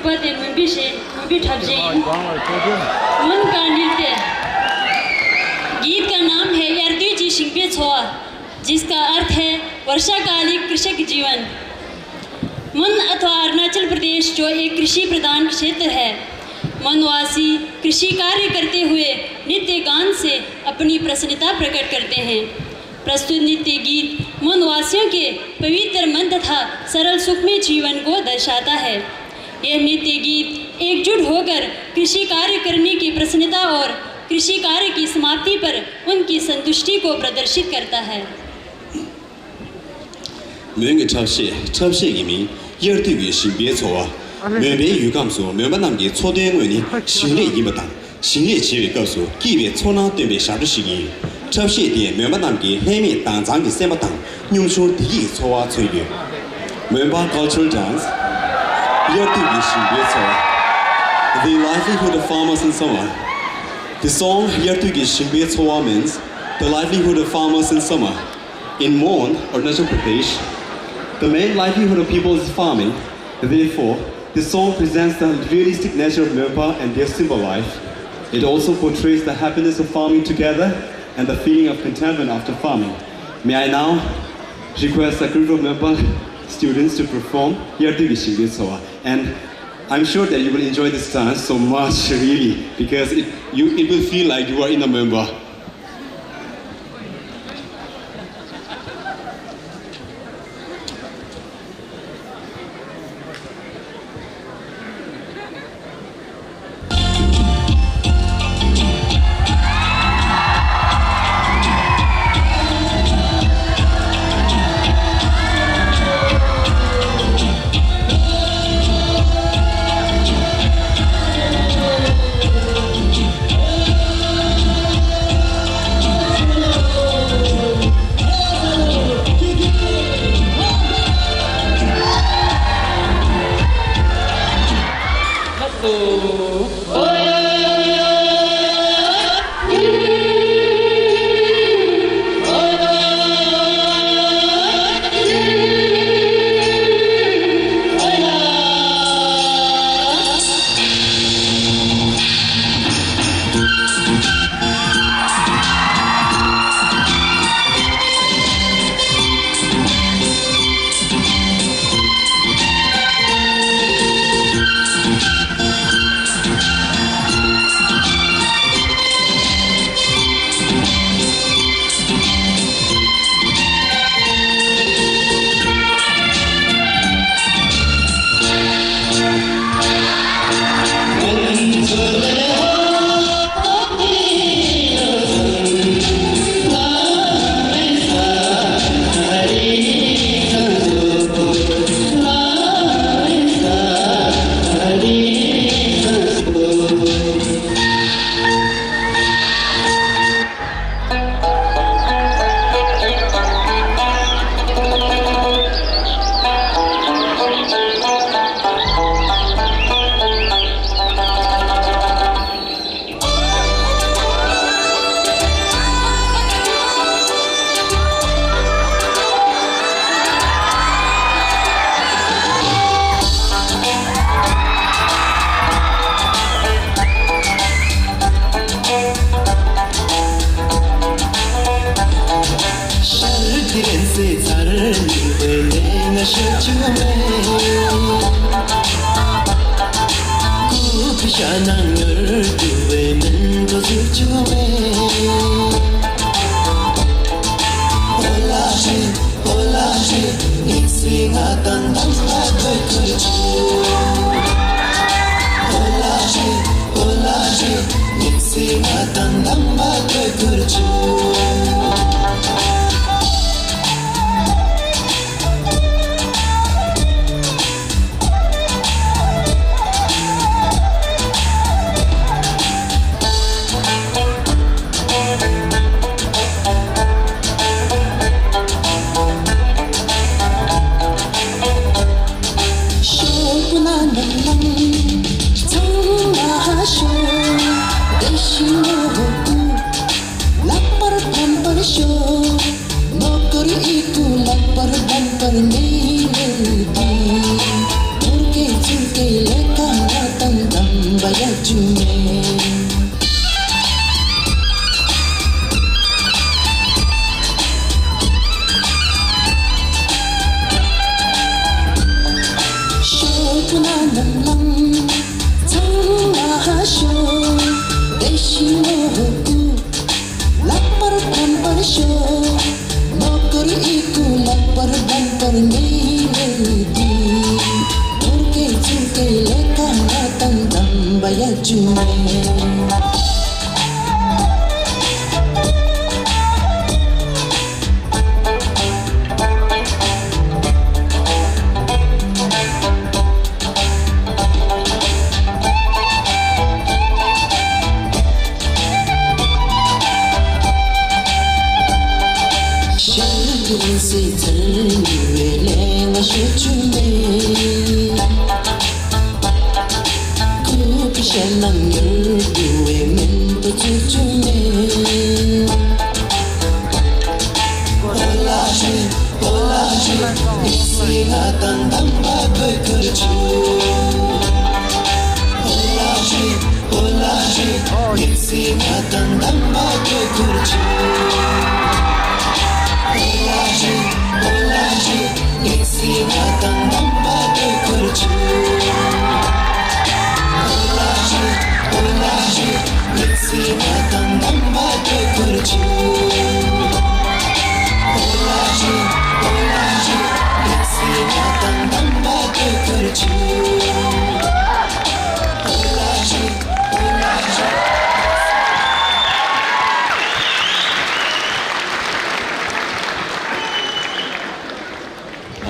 པ་དེ་མུན་པའི་ཞེས་མུན་པའི་འཁྲབ་གཞས་ཡིན། མུན་ག་འདྲིལ་ཏེ། गीत का नाम है यार दुई जी शिंगपे छोवा, जिसका अर्थ है वर्षाकालिक कृषक जीवन। मन अथवा अरुणाचल प्रदेश जो एक कृषि प्रधान क्षेत्र है, मनवासी कृषि कार्य करते हुए नृत्य गान से अपनी प्रसन्नता प्रकट करते हैं। प्रस्तुत नृत्य गीत मनवासियों के पवित्र मन तथा सरल सुखमय जीवन को दर्शाता है। यह नृत्य गीत एकजुट होकर कृषि कार्य करने की प्रसन्नता और कृषि कार्य की समाप्ति पर उनकी संतुष्टि को प्रदर्शित करता है। མོན་གྱི་འཁྲབ་གཞས། འཁྲབ་གཞས་ཀྱི་མིང་དབྱར་དུས་ཀྱི་ཞིང་པའི་འཚོ་བ། མོན་པའི་ཡུལ་ཁམས་སུ་མོན་པ་རྣམས་ཀྱི་འཚོ་རྟེན་དངོས་ནི་ཞིང་ལས་ཡིན་པ་དང་། ཞིང་ལས་བྱེད་པའི་སྐབས་སུ་སྐྱེས་པའི་ཚོར་སྣང་སྟོན་པའི་ཞབས་བྲོ་ཞིག་ཡིན། འཁྲབ་གཞས་དེས་མོན་པ་རྣམས་ཀྱི་ལྷད་མེད་དྭངས་གཙང་གི་སེམས་པ་དང་སྙོམ་ཆུང་བདེ་སྐྱིད་ཀྱི་ཚོར་བ་མཚོན་ཡོད། Moenpa cultural dance. དབྱར་དུས་ཀྱི་ཞིང་པའི་འཚོ་བ། The livelihood of farmers in summer. The song དབྱར་དུས་ཀྱི་ཞིང་པའི་འཚོ་བ་means the livelihood of farmers in summer. In Mon, Arunachal Pradesh, the main livelihood of people is farming. Therefore, the song presents the realistic nature of Moenpa and their simple life. It also portrays the happiness of farming together and the feeling of contentment after farming. May I now request a group of Moenpa students to perform Yardu Gishingi Soa. And I'm sure that you will enjoy this dance so much, really, because it, you, it will feel like you are in a Moenpa.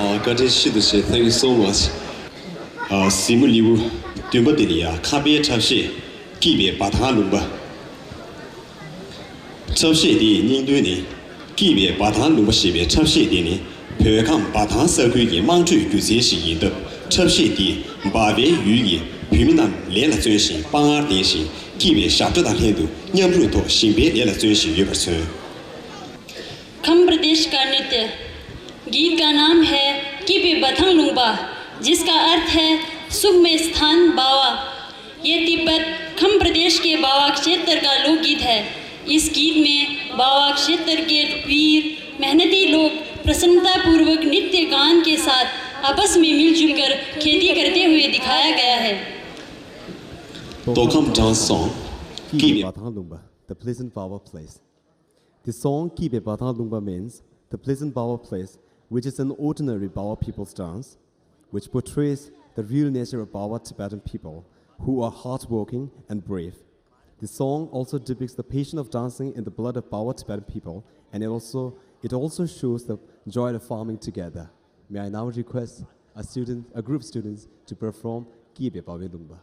ཨ། བཀའ་དྲིན་ཆེ། ཐེངས་ཀིའུ་སོ་མཆ། ཨ། གཟིགས་མོ་ལེའུ་བདུན་པ་འདི་ནི་ཡ་ཁམས་པའི་འཁྲབ་གཞས་སྐྱིད་པའི་འབའ་ཐང་ལུང་པ། འཁྲབ་གཞས་འདིའི་སྙིང་དོན་ནི། སྐྱིད་པའི་འབའ་ཐང་ལུང་པ་ཞེས་པའི་འཁྲབ་གཞས་འདི་ནི་བོད་ཁམས་འབའ་ཐང་ས་ཁུལ་གྱི་དམངས་ཁྲོད་སྒྱུ་རྩལ་ཞིག་ཡིན་སྟབས། འཁྲབ་གཞས་འདིས་འབའ་པའི་ཡུལ་གྱི་བུད་མེད་རྣམས་ལས་ལ་བརྩོན་ཞིང་དཔའ་ངར་ལྡན་ཞིང་སྐྱིད་པའི་ཞབས་བྲོ་དང་ལྷན་དུ་མཉམ་རུབ་ཐོག་ཞིང་པའི་ལས་ལ་བརྩོན་བཞིན་ཡོད་པར་མཚོན། खम प्रदेश का नृत्य। गीत का नाम है कीपे बथंग लुंगबा, जिसका अर्थ है सुख में स्थान बावा। यह तिब्बत खम प्रदेश के बावा क्षेत्र का लोकगीत है। इस गीत में बावा क्षेत्र के वीर मेहनती लोग प्रसन्नतापूर्वक नृत्य गान के साथ आपस में मिलजुल कर खेती करते हुए दिखाया गया है। Tokam dance song, Kibe Bathang Lungba, the pleasant Bawa place. The song Kibe Bathang Lungba means the pleasant Bawa place, which is an ordinary Bawa people's dance, which portrays the real nature of Bawa Tibetan people, who are hardworking and brave. The song also depicts the passion of dancing in the blood of Bawa Tibetan people, and it also, it also shows the joy of farming together. May I now request a student, a group of students to perform Kibe Bawe Lungba.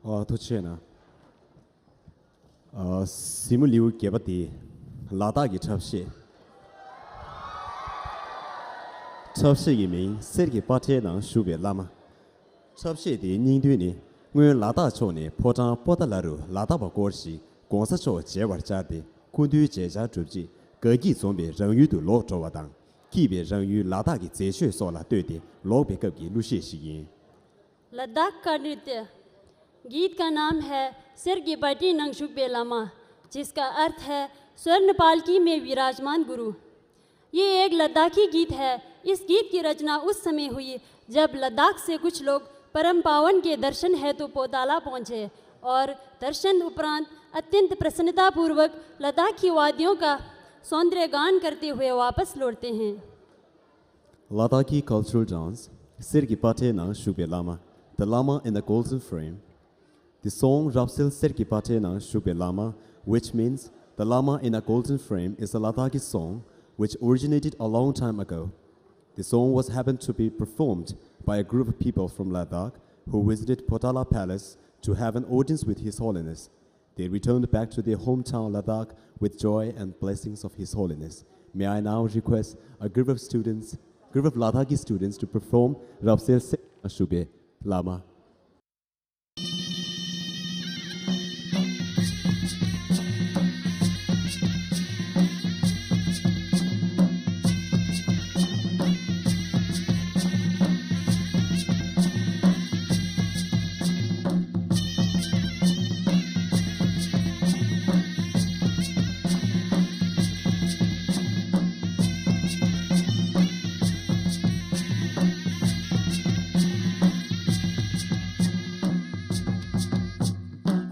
ཨ། ཐུགས་རྗེ་གནང་། ཨ། གཟིགས་མོ་ལེའུ་བརྒྱད་པ་དེ། ལ་དྭགས་ཀྱི་འཁྲབ་གཞས། འཁྲབ་གཞས་ཀྱི་མིང་གསེར་གྱི་དཔལ་ཁྲལ་ནང་བཞུགས་པའི་བླ་མ། འཁྲབ་གཞས་དེའི་སྙིང་དོན་ནི། སྔོན་ལ་དྭགས་ཕྱོགས་ནས་ཕོ་བྲང་པོ་ཏཱ་ལ་རུ་ལ་དྭགས་པ་སྐོར་ཞིག་གོང་ས་མཆོག་མཇལ་བར་བཅར་ཏེ་སྐུ་མདུན་མཇལ་བཅར་གྲུབ་རྗེས། དགའ་སྐྱིད་འཛོམས་པའི་རང་ཡུལ་དུ་ལོག་འགྲོ་བ་དང་། སྐྱིད་པའི་རང་ཡུལ་ལ་དྭགས་ཀྱི་མཛེས་ཆོས་སོགས་ལ་ལྟོས་ཏེ་ལོག་པའི་སྐབས་ཀྱི་གླུ་གཞས་ཤིག་ཡིན། लद्दाख का नृत्य। गीत का नाम है सिर की पाटी नंगशुक बेलामा, जिसका अर्थ है स्वर्ण पालकी में विराजमान गुरु। ये एक लद्दाखी गीत है। इस गीत की रचना उस समय हुई, जब लद्दाख से कुछ लोग परम पावन के दर्शन हेतु पोताला पहुंचे और दर्शन उपरांत अत्यंत प्रसन्नतापूर्वक लद्दाख की वादियों का सौंदर्य गान करते हुए वापस लौटते हैं। Ladakhi cultural dance, གསེར་གྱི་དཔལ་ཁྲལ་ནང་བཞུགས་པའི་བླ་མ། The Lama in the Golden Frame. The song རབ་གསལ་གསེར་གྱི་དཔལ་ཁྲལ་ནང་བཞུགས་པའི་བླ་མ, which means The Lama in a Golden Frame, is a Ladakhi song which originated a long time ago. The song was happened to be performed by a group of people from Ladakh who visited Potala Palace to have an audience with His Holiness. They returned back to their hometown Ladakh with joy and blessings of His Holiness. May I now request a group of students, group of Ladakhi students to perform རབ་གསལ་གསེར་གྱི་དཔལ་ཁྲལ་ནང་བཞུགས་པའི་བླ་མ།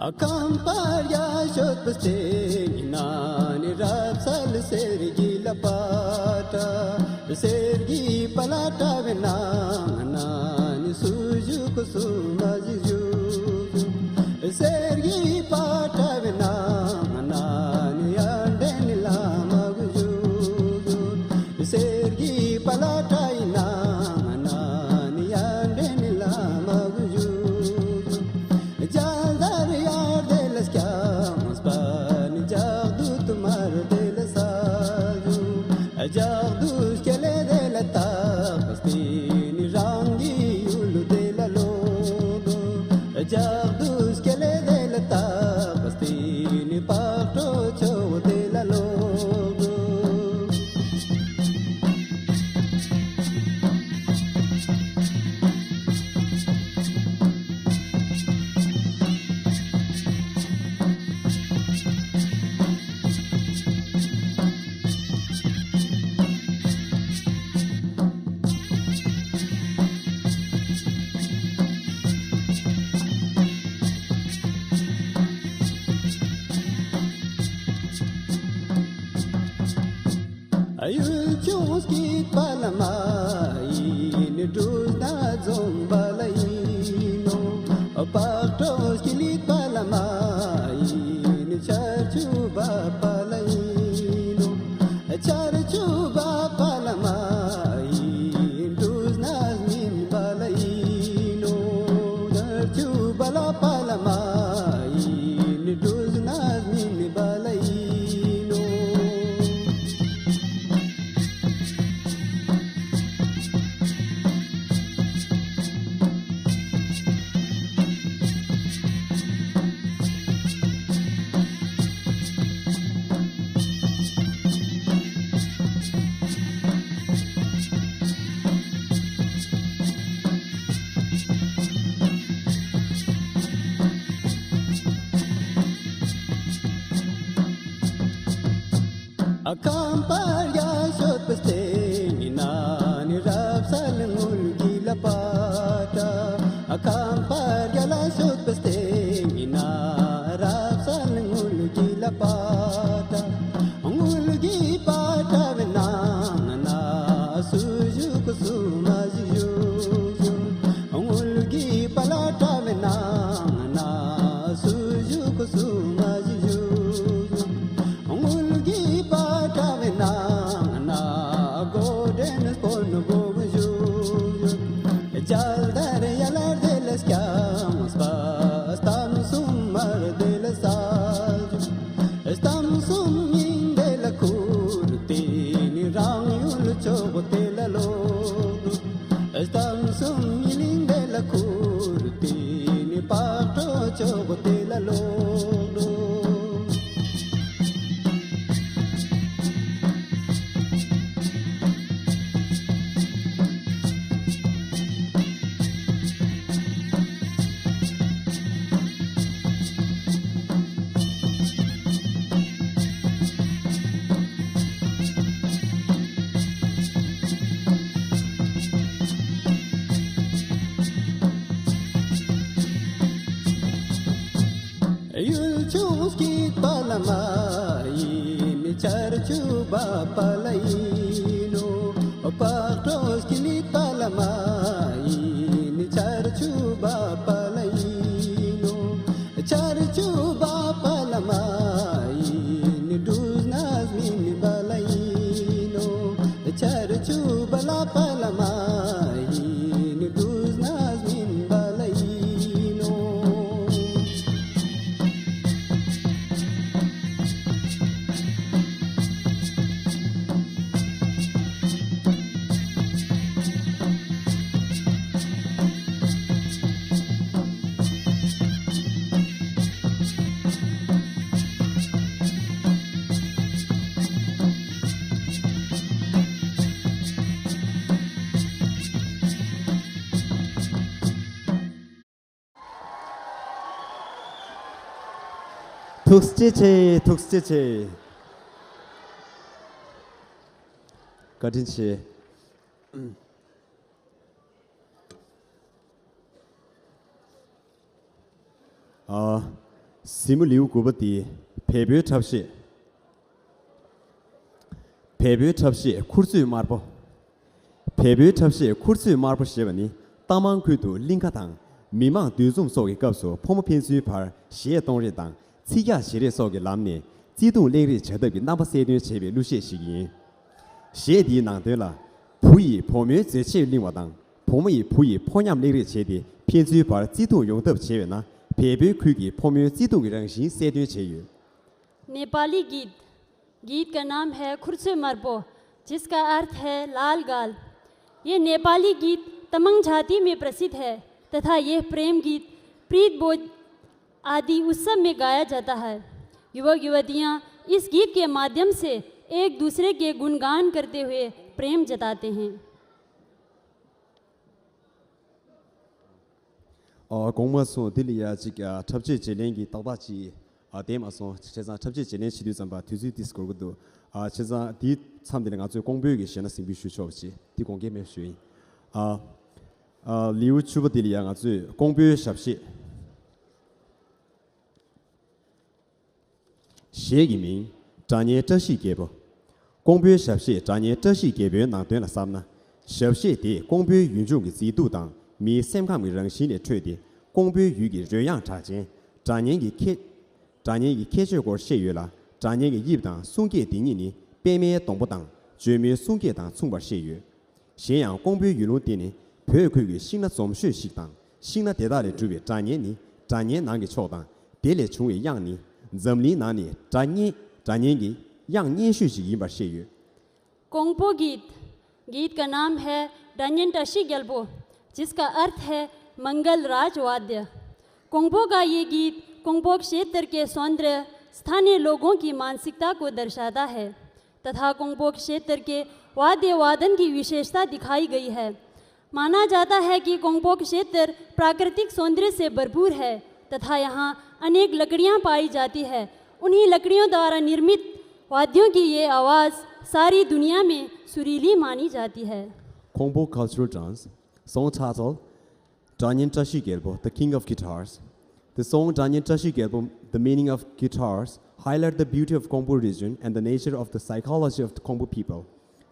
ཨ། ཁམས་པར་ཡ་ཤོད་པ་སྟེ་ཉི་ན་ནི་རབ་གསལ་གསེར་གྱི་ལ་པ་ཏྲ། གསེར་གྱི་པ་ལ་ཏྲ་བའི་ནང་ན་ནི་སུ་བཞུགས་སུ་མ་བཞུགས་བཞུགས། གསེར་གྱི་པ་ཏྲ་བའི་ནང་ན་ནི་ཡར་འདྲེན་ནི་བླ་མ་བཞུགས་བཞུགས། གསེར་གྱི་པ་ལ་ཏྲ་ཡི་ནང་ན་ནི་ཡར་འདྲེན་ནི་བླ་མ་བཞུགས་བཞུགས། རྒྱལ་དར་ཡར་དེ་ལ་བརྐྱངས་པ་ནི་ལྗགས་རྡུལ་དུ་མར་དེ་ལ་ས་བཞུགས། ལྗགས་རྡུལ་སྐེ་ལས་དེ་ལ་བཏགས་པ་སྟེ་ནི་རང་གི་ཡུལ་དེ་ལ་ལོག་འགྲོ། ལྗགས་རྡུལ་སྐེ་ལས་དེ་ལ་བཏགས་པ་སྟེ་ནི་བག་དྲོ་ཕྱོགས་དེ་ལ་ལོག་འགྲོ། ཡུལ་ལྗོངས་སྐྱིད་པ་ལ་མ་ཡིན། འབྲུ་སྣ་འཛོམས་པ་ལ་ཡིན་ནོ། བག་དྲོ་སྐྱིད་པ་ལ་མ་ཡིན། ཆར་ཆུ་འབབ་པ་ལ་ཡིན་ནོ། ཆར་ཆུ་འབབ་པ་ལ་མ་ཡིན། འབྲུ་སྣ་སྨིན་པ་ལ་ཡིན་ནོ། ཆར་ཆུ་འབབ་པ་ལ་མ་ཡིན། འབྲུ་སྣ་སྨིན་པ་ལ་ཡིན་ནོ། ཁམས་པར་ཡ་ཤོད་པ་སྟེ་ཉི་ན་ནི་རབ་གསལ་དངུལ་གྱི་ལ་པ་ཏྲ། ཁམས་པར་ཡ་ལ་ཤོད་པ་སྟེ་ཉི་ན་རབ་གསལ་དངུལ་གྱི་ལ་པ་ཏྲ། དངུལ་གྱི་པ་ཏྲ་བའི་ནང་ན་སུ་བཞུགས་སུ་མ་བཞུགས་བཞུགས། དངུལ་གྱི་པ་ལ་ཏྲ་བའི་ནང་ན་སུ་བཞུགས་སུ་མ་བཞུགས་བཞུགས། དངུལ་གྱི་པ་ཏྲ་བའི་ནང་ན་སྒོ་འདྲེན་སྤོ་ནོ་སྒོ་བཞུགས་བཞུགས། རྒྱལ་དར་ཡར་ལ་དེ་ལ་བརྐྱངས་པ་སྟ་ ཅོག་དེ་ལ་ལོག་འགྲོ། ཡུལ་ཕྱོགས་ཀྱི་པ་ལ་མ་ཡིན། ཆར་ཆུ་བ་པ་ལ་ཡིན་ནོ། བག་གྲོ་སྐྱིད་པ་ལ་མ་ཡིན། ཆར་ཆུ་བ་པ་ལ་ཡིན་ནོ། ཆར་ཆུ་བ་པ་ལ་མ་ཡིན། འདུག་ན་སྨིན་པ་ལ་ཡིན་ནོ། ཆར་ཆུ་བ་ལ་པ་ལ་མ་ཡིན། འདུག་ན་སྨིན་པ་ལ་ཡིན་ནོ། ཐུགས་རྗེ་ཆེ། ཐུགས་རྗེ་ཆེ། བཀའ་དྲིན་ཆེ། ཨ། གཟིགས་མོ་ལེའུ་དགུ་པ་འདི་བལ་པོའི་འཁྲབ་གཞས། བལ་པོའི་འཁྲབ་གཞས་མཁུར་ཚོས་དམར་པོ། བལ་པོའི་འཁྲབ་གཞས་མཁུར་ཚོས་དམར་པོ་ཞེས་པ་ནི་རྟ་མང་ཁུལ་དུ་གླིང་ཁ་དང་མི་མང་འདུ་འཛོམས་སོགས་ཀྱི་སྐབས་སུ་ཕོ་མོ་ཕན་ཚུན་བར་གཞས་གཏོང་རེས་དང་ཚིག་རྒྱག་བྱེད་རེས་སོགས་ཀྱི་ལམ་ནས་བརྩེ་དུང་གླེང་རེས་བྱ་ཐབས་ཀྱི་རྣམ་པ་གསལ་སྟོན་བྱེད་པའི་གླུ་གཞས་ཤིག་ཡིན། གཞས་འདིའི་ནང་དོན་ལ། བུ་ཡིས་བུ་མོའི་མཛེས་ཆས་བླངས་པ་དང་། བུ་མོ་ཡིས་བུ་ཡི་ཕོ་ཉམས་གླེང་རེས་བྱས་ཏེ་ཕན་ཚུན་བར་བརྩེ་དུང་ཡོང་ཐབས་བྱས་པས་ན། བལ་པོའི་ཁུལ་གྱི་ཕོ་མོའི་བརྩེ་དུང་གི་རང་བཞིན་གསལ་སྟོན་བྱས་ཡོད། नेपाली गीत। गीत का नाम है खुर्से मरपो, जिसका अर्थ है लाल गाल। ये नेपाली गीत तमंग जाति में प्रसिद्ध है तथा यह प्रेम गीत प्रीत भोज आदि उत्सव में गाया जाता है। युवक युवतियां इस गीत के माध्यम से एक दूसरे के गुणगान करते हुए प्रेम जताते हैं। ཨ། དགོངས་པ་སོང་། འདི་ལ་ཡ་གཅིག་ཨ། འཁྲབ་ཆས་བརྗེ་ལེན་གྱི་ཏག་ཏག་ཅིག་ཨ། བསྡད་མ་སོང་། བྱས་ཙང་འཁྲབ་ཆས་བརྗེ་ལེན་བྱེད་དུས་ཙམ་པ་དུས་ཚོད་ཏིས་འགོར་གི་འདུག་ཨ། བྱས་ཙང་འདིའི་མཚམས་འདི་ལ་ང་ཚོས་ཀོང་པོའི་གི་གཞས་སྣ་ཟིན་བུ་ཞུ་ཆོག་པ་ཅིག་འདི་དགོངས་འགལ་མེད་ཞུ་ཡིན། ཨ། ཨ། ལེའུ་བཅུ་པ་འདི་ལ་ཡ་ང་ཚོས་ཀོང་པོའི་ཞབས་གཞས། གཞས་ཀྱི་མིང་། སྒྲ་སྙན་བཀྲ་ཤིས་རྒྱལ་པོ། ཀོང་པོའི་ཞབས་གཞས་སྒྲ་སྙན་བཀྲ་ཤིས་རྒྱལ་པོའི་ནང་དོན་ལ་བསམ་ན། ཞབས་གཞས་དེས་ཀོང་པོའི་ཡུལ་ལྗོངས་ཀྱི་མཛེས་སྡུག་དང་མིའི་སེམས་ཁམས་ཀྱི་རང་བཞིན་ལས་འཕྲོས་ཏེ། ཀོང་པོའི་ཡུལ་གྱི་རོལ་དབྱངས་གྲགས་ཅན། སྒྲ་སྙན་གྱི་ཁྱད། སྒྲ་སྙན་གྱི་ཁྱད་ཆོས་སྐོར་བཤད་ཡོད་ལ། སྒྲ་སྙན་གྱི་དབྱིབས་དང་གསུང་སྐད་དེ་ཉིད་ནི་པད་མའི་སྡོང་པོ་དང་འཇོལ་མོའི་གསུང་སྐད་དང་མཚུངས་པར་བཤད་ཡོད། གཞན་ཡང་ཀོང་པོའི་ཡུལ་ལུང་དེ་ནི་བོད་ཁུལ་གྱི་ཤིང་སྣ་འཛོམས་ཤོས་ཤིག་དང་། ཤིང་སྣ་དེ་དག་ལས་གྲུབ་པའི་སྒྲ་སྙན་ནི་སྒྲ་སྙན་ནང་གི་མཆོག་དང་། དེ་ལས་བྱུང་བའི་དབྱངས་ནི་འཛམ་གླིང་ནང་ནས་སྒྲ་སྙན། སྒྲ་སྙན་གྱི་དབྱངས་སྙན་ཤོས་ཤིག་ཡིན་པར་བཤད་ཡོད། कोंगपो गीत। गीत का नाम है डान्यन टशी ग्यल्पो, जिसका अर्थ है मंगल राज वाद्य। कोंगपो का ये गीत कोंगपो क्षेत्र के सौंदर्य, स्थानीय लोगों की मानसिकता को दर्शाता है तथा कोंगपो क्षेत्र के वाद्य वादन की विशेषता दिखाई गई है। माना जाता है कि कोंगपो क्षेत्र प्राकृतिक सौंदर्य से भरपूर है तथा यहाँ अनेक लकड़ियाँ पाई जाती है। उन्हीं लकड़ियों द्वारा निर्मित वाद्यों की ये आवाज़ सारी दुनिया में सुरीली मानी जाती है। Kongpo cultural dance, song title, Danyen Tashi Gelpo, the King of Guitars. The song Danyen Tashi Gelpo, the meaning of guitars, highlight the beauty of Kongpo region and the nature of the psychology of the Kongpo people.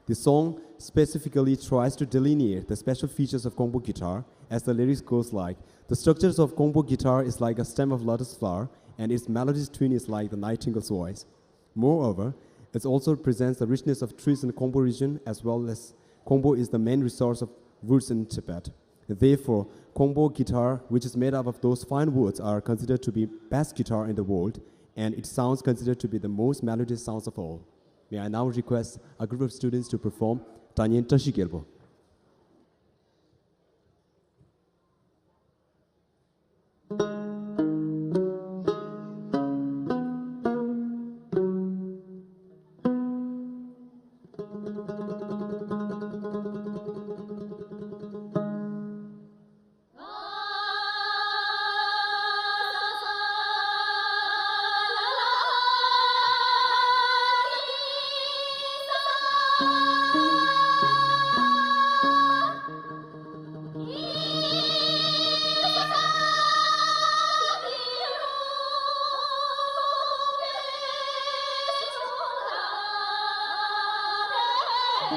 The song specifically tries to delineate the special features of Kongpo guitar, as the lyrics goes like, "The structures of Kongpo guitar is like a stem of lotus flower, and its melodious tune is like the nightingale's voice." Moreover, it also presents the richness of trees in Kongpo region, as well as Kongpo is the main resource of woods in Tibet. Therefore, Kongpo guitar, which is made up of those fine woods, are considered to be best guitar in the world, and its sounds considered to be the most melodious sounds of all. May I now request a group of students to perform Danyen Tashi Gelpo. ཡ།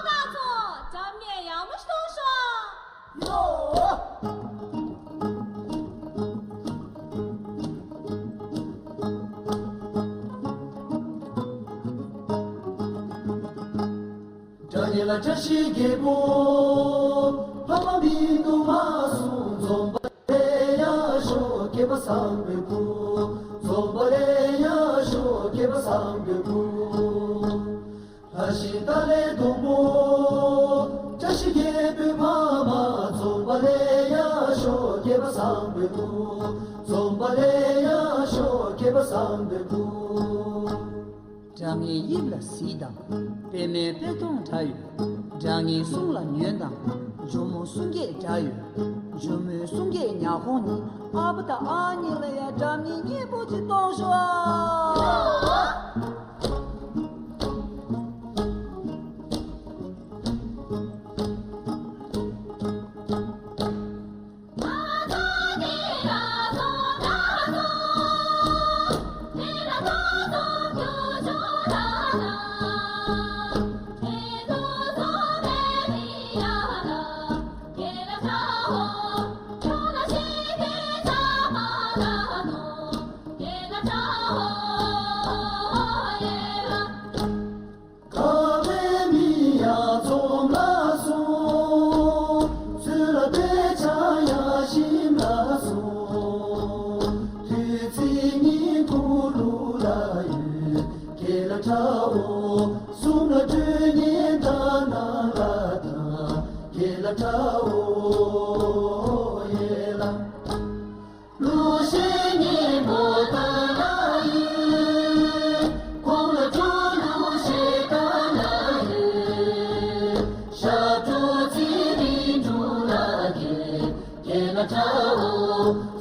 ད་ཚོ་འཇམ་མཉེན་ཡག་མོ་ཞིག་གཏོང་ཤོག་ཡོ། སྒྲ་སྙན་ལ་བཀྲ་ཤིས་རྒྱལ་པོ། ཕ་མ་མི་འདུག་མ་གསུངས་འཛོམས་པ་ལས་ཡར་ཤོག་སྐྱེས་པ་བཟང་པོའི་སྐུ། འཛོམས་པ་ལས་ཡར་ཤོག་སྐྱེས་པ་བཟང་པོའི་སྐུ། ལྷ་ཞིང་ཏཱ་ལའི་སྡོང་པོ། བཀྲ་ཤིས་རྒྱལ་པོའི་ཕ་མ། འཛོམས་པ་ལས་ཡར་ཤོག་སྐྱེས་པ་བཟང་པོའི་སྐུ། འཛོམས་པ་ལས་ཡར་ཤོག་སྐྱེས་པ་བཟང་པོའི་སྐུ། སྒྲ་སྙན་དབྱིབས་ལ་གཟིགས་དང་། པད་མའི་པད་སྡོང་འདྲ་ཡོད། སྒྲ་སྙན་གསུང་ལ་ཉོན་དང་། ཇོ་མོ་གསུང་སྐད་འདྲ་ཡོད། ཇོ་མོའི་གསུང་སྐད་ཉག་གོང་ནས་ཨ་ཕ་དང་ཨ་ནེ་ལ་ཡ་སྒྲ་སྙན་སྙན་པོ་ཅིག་གཏོང་ཤོག་ཨ། ཁ་བའི་མི་ཡ་ཚོམ་ལ་སོང་། ཚུལ་ལ་དཔེ་ཆ་ཡ་ཞིམ་ལ་སོང་། དུས་ཚིགས་ཉིན་གུང་ལུག་ལ་ཡོད། ཁེ་ལ་ཁྲའོ། གསུང་ལ་སྤྲོད་ཉན་ད་ན་ལ་ད། ཁེ་ལ་ཁྲའོ་ཡེ་ལ། གླུ་གཞས་སྙན་པོ་གཏོང་ལ་ཡོད། ཁོང་ལ་སྤྲོ་གླུ་གཞས་གཏོང་ལ་ཡོད། ཞབས་བྲོ་ཚེ་རིང་འབྲུག་ལ་ཡོད། ཁེ་ལ་ཁྲའོ།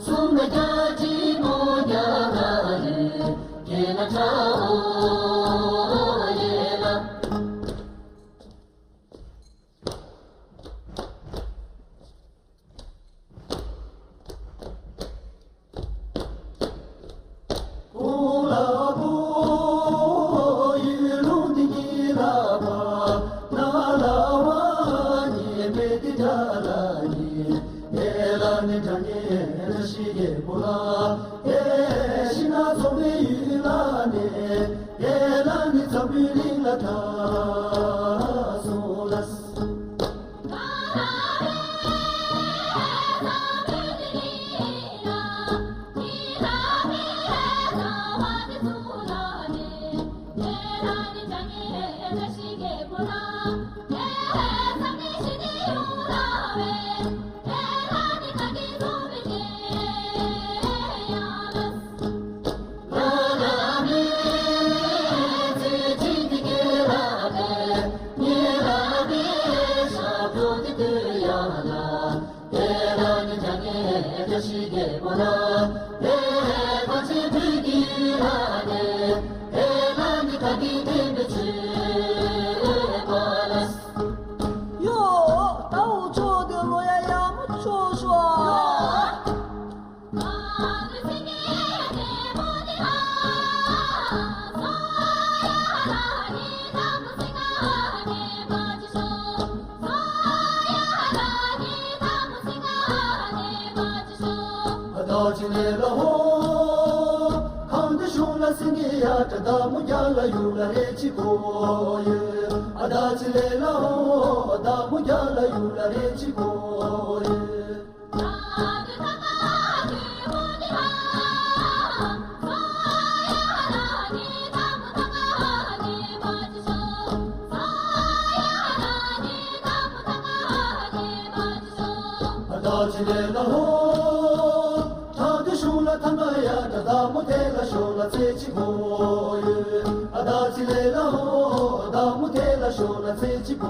གསུང་ལ་རྒྱ་ཆེན་མོ་རྒྱ་ལ་ཡོད། ཁེ་ལ་ཁྲའོ་ཡེ་ལ། གོང་ལ་བོ་ཡུལ་ལུང་འདི་གཉིས་ལ་བ། ན་ལ་བ་ཉེ་མེད་འདི་དགྲ་ལ་ཉེ། ཨེ་ལ་ནི་དགྲ་ཉེ་ར་ཤི་གེ་བོ་ལ། ཨེ་ཤི་ན་ཚོ་མེ་ཡུལ་ལ་ནེ། ཨེ་ལ་ནི་ཚ་བུ་ལིང་ལ་ཐ་སོ་ལ། ཡོ། ད་འུ་ཚོ་དེ་ལོ་ཡ་ཡག་མོ་ཆོག་ཤོག་ཨ་ད་ཅི་ལེ་ལ་ཧོ། གང་དུ་ཤོང་ལ་སེང་གེ་ཡ་བྲ་ད་མོ་རྒྱ་ལ་ཡུ་ལ་རེ་ཅི་གོ་ཡོད། ཨ་ད་ཅི་ལེ་ལ་ཧོ། ད་མོ་རྒྱ་ལ་ཡུ་ལ་རེ་ཅི་གོ་ཡོད། ཨ་ད་ཅི་ལེ་ལ་ཧོ། ཐང་དུ་ཤུ་ལ་ཐང་ག་ཡ་ད་ད་མོ་དེ་ལ་ཤོ་ལ་ཚེ་ཅི་གོ་ཡོད། ཨ་ད་ཅི་ལེ་ལ་ཧོ། ད་མོ་དེ་ལ་ཤོ་ལ་ཚེ་ཅི་གོ།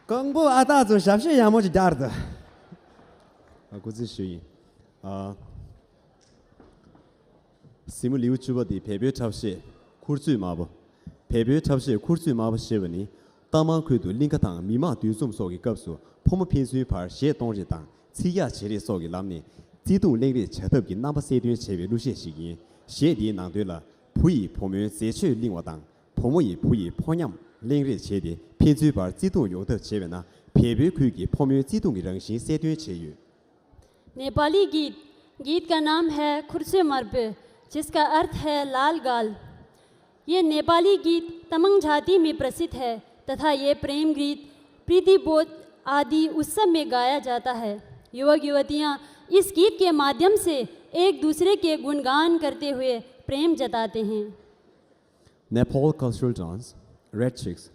ཀོང་པོ་ཨ་སྟག་ཚོ་ཞབས་ཕྱི་ཡག་མོ་ཅིག་རྒྱག་རེད། ཨ། སྐུ་རྩེད་ཞུ་ཡིན། ཨ། གཟིགས་མོ་ལེའུ་བཅུ་པ་འདི་བལ་པོའི་འཁྲབ་གཞས་མཁུར་ཚོས་དམར་པོ། བལ་པོའི་འཁྲབ་གཞས་མཁུར་ཚོས་དམར་པོ་ཞེས་པ་ནི། རྟ་མང་ཁུལ་དུ་གླིང་ཁ་དང་མི་མང་འདུ་འཛོམས་སོགས་ཀྱི་སྐབས་སུ་ཕོ་མོ་ཕན་ཚུན་བར་གཞས་གཏོང་རེས་དང་ཚིག་ཡག་བྱེད་རེས་སོགས་ཀྱི་ལམ་ནས་བརྩེ་དུང་གླེང་རེས་བྱ་ཐབས་ཀྱི་རྣམ་པ་གསལ་སྟོན་བྱས་པའི་གླུ་གཞས་ཤིག་ཡིན། གཞས་འདིའི་ནང་དོན་ལ། བུ་ཡིས་བུ་མོའི་མཛེས་ཆོས་གླེང་བ་དང་། བུ་མོ་ཡིས་བུ་ཡི་ཕོ་ཉམས་གླེང་རེས་བྱས་ཏེ་ཕན་ཚུན་བར་བརྩེ་དུང་ཡོང་ཐབས་བྱས་པས་ན། བལ་པོའི་ཁུལ་གྱི་ཕོ་མོའི་བརྩེ་དུང་གི་རང་བཞིན་གསལ་སྟོན་བྱས་ཡོད། नेपाली गीत। गीत का नाम है खुर्से मर्पे, जिसका अर्थ है लाल गाल। ये नेपाली गीत तमंग जाति में प्रसिद्ध है तथा ये प्रेम गीत प्रीति बोध आदि उत्सव में गाया जाता है। युवक युवतियां इस गीत के माध्यम से एक दूसरे के गुणगान करते हुए प्रेम जताते हैं। Nepal cultural dance, Red Chicks.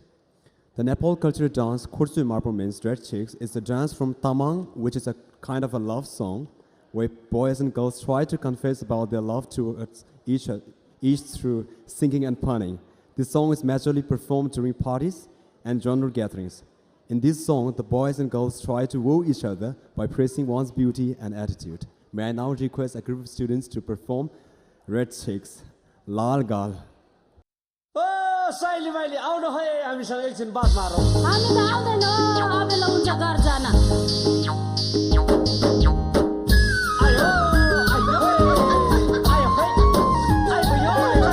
The Nepal cultural dance Khurtsui Marpo means Red Chicks is a dance from Tamang, which is a kind of a love song where boys and girls try to confess about their love towards each, each through singing and punning. This song is majorly performed during parties and genre gatherings. In this song, the boys and girls try to woo each other by praising one's beauty and attitude. May I now request a group of students to perform Red Chicks, Lal Gal. ओ साइली माइली, आउनु है, हामीसँग एकछिन बात मारौँ। हामी त आउँदैनौँ, आफैलाई हुन्छ घर जान। आयो, आयो, आयो है, आयो, आयो, आयो।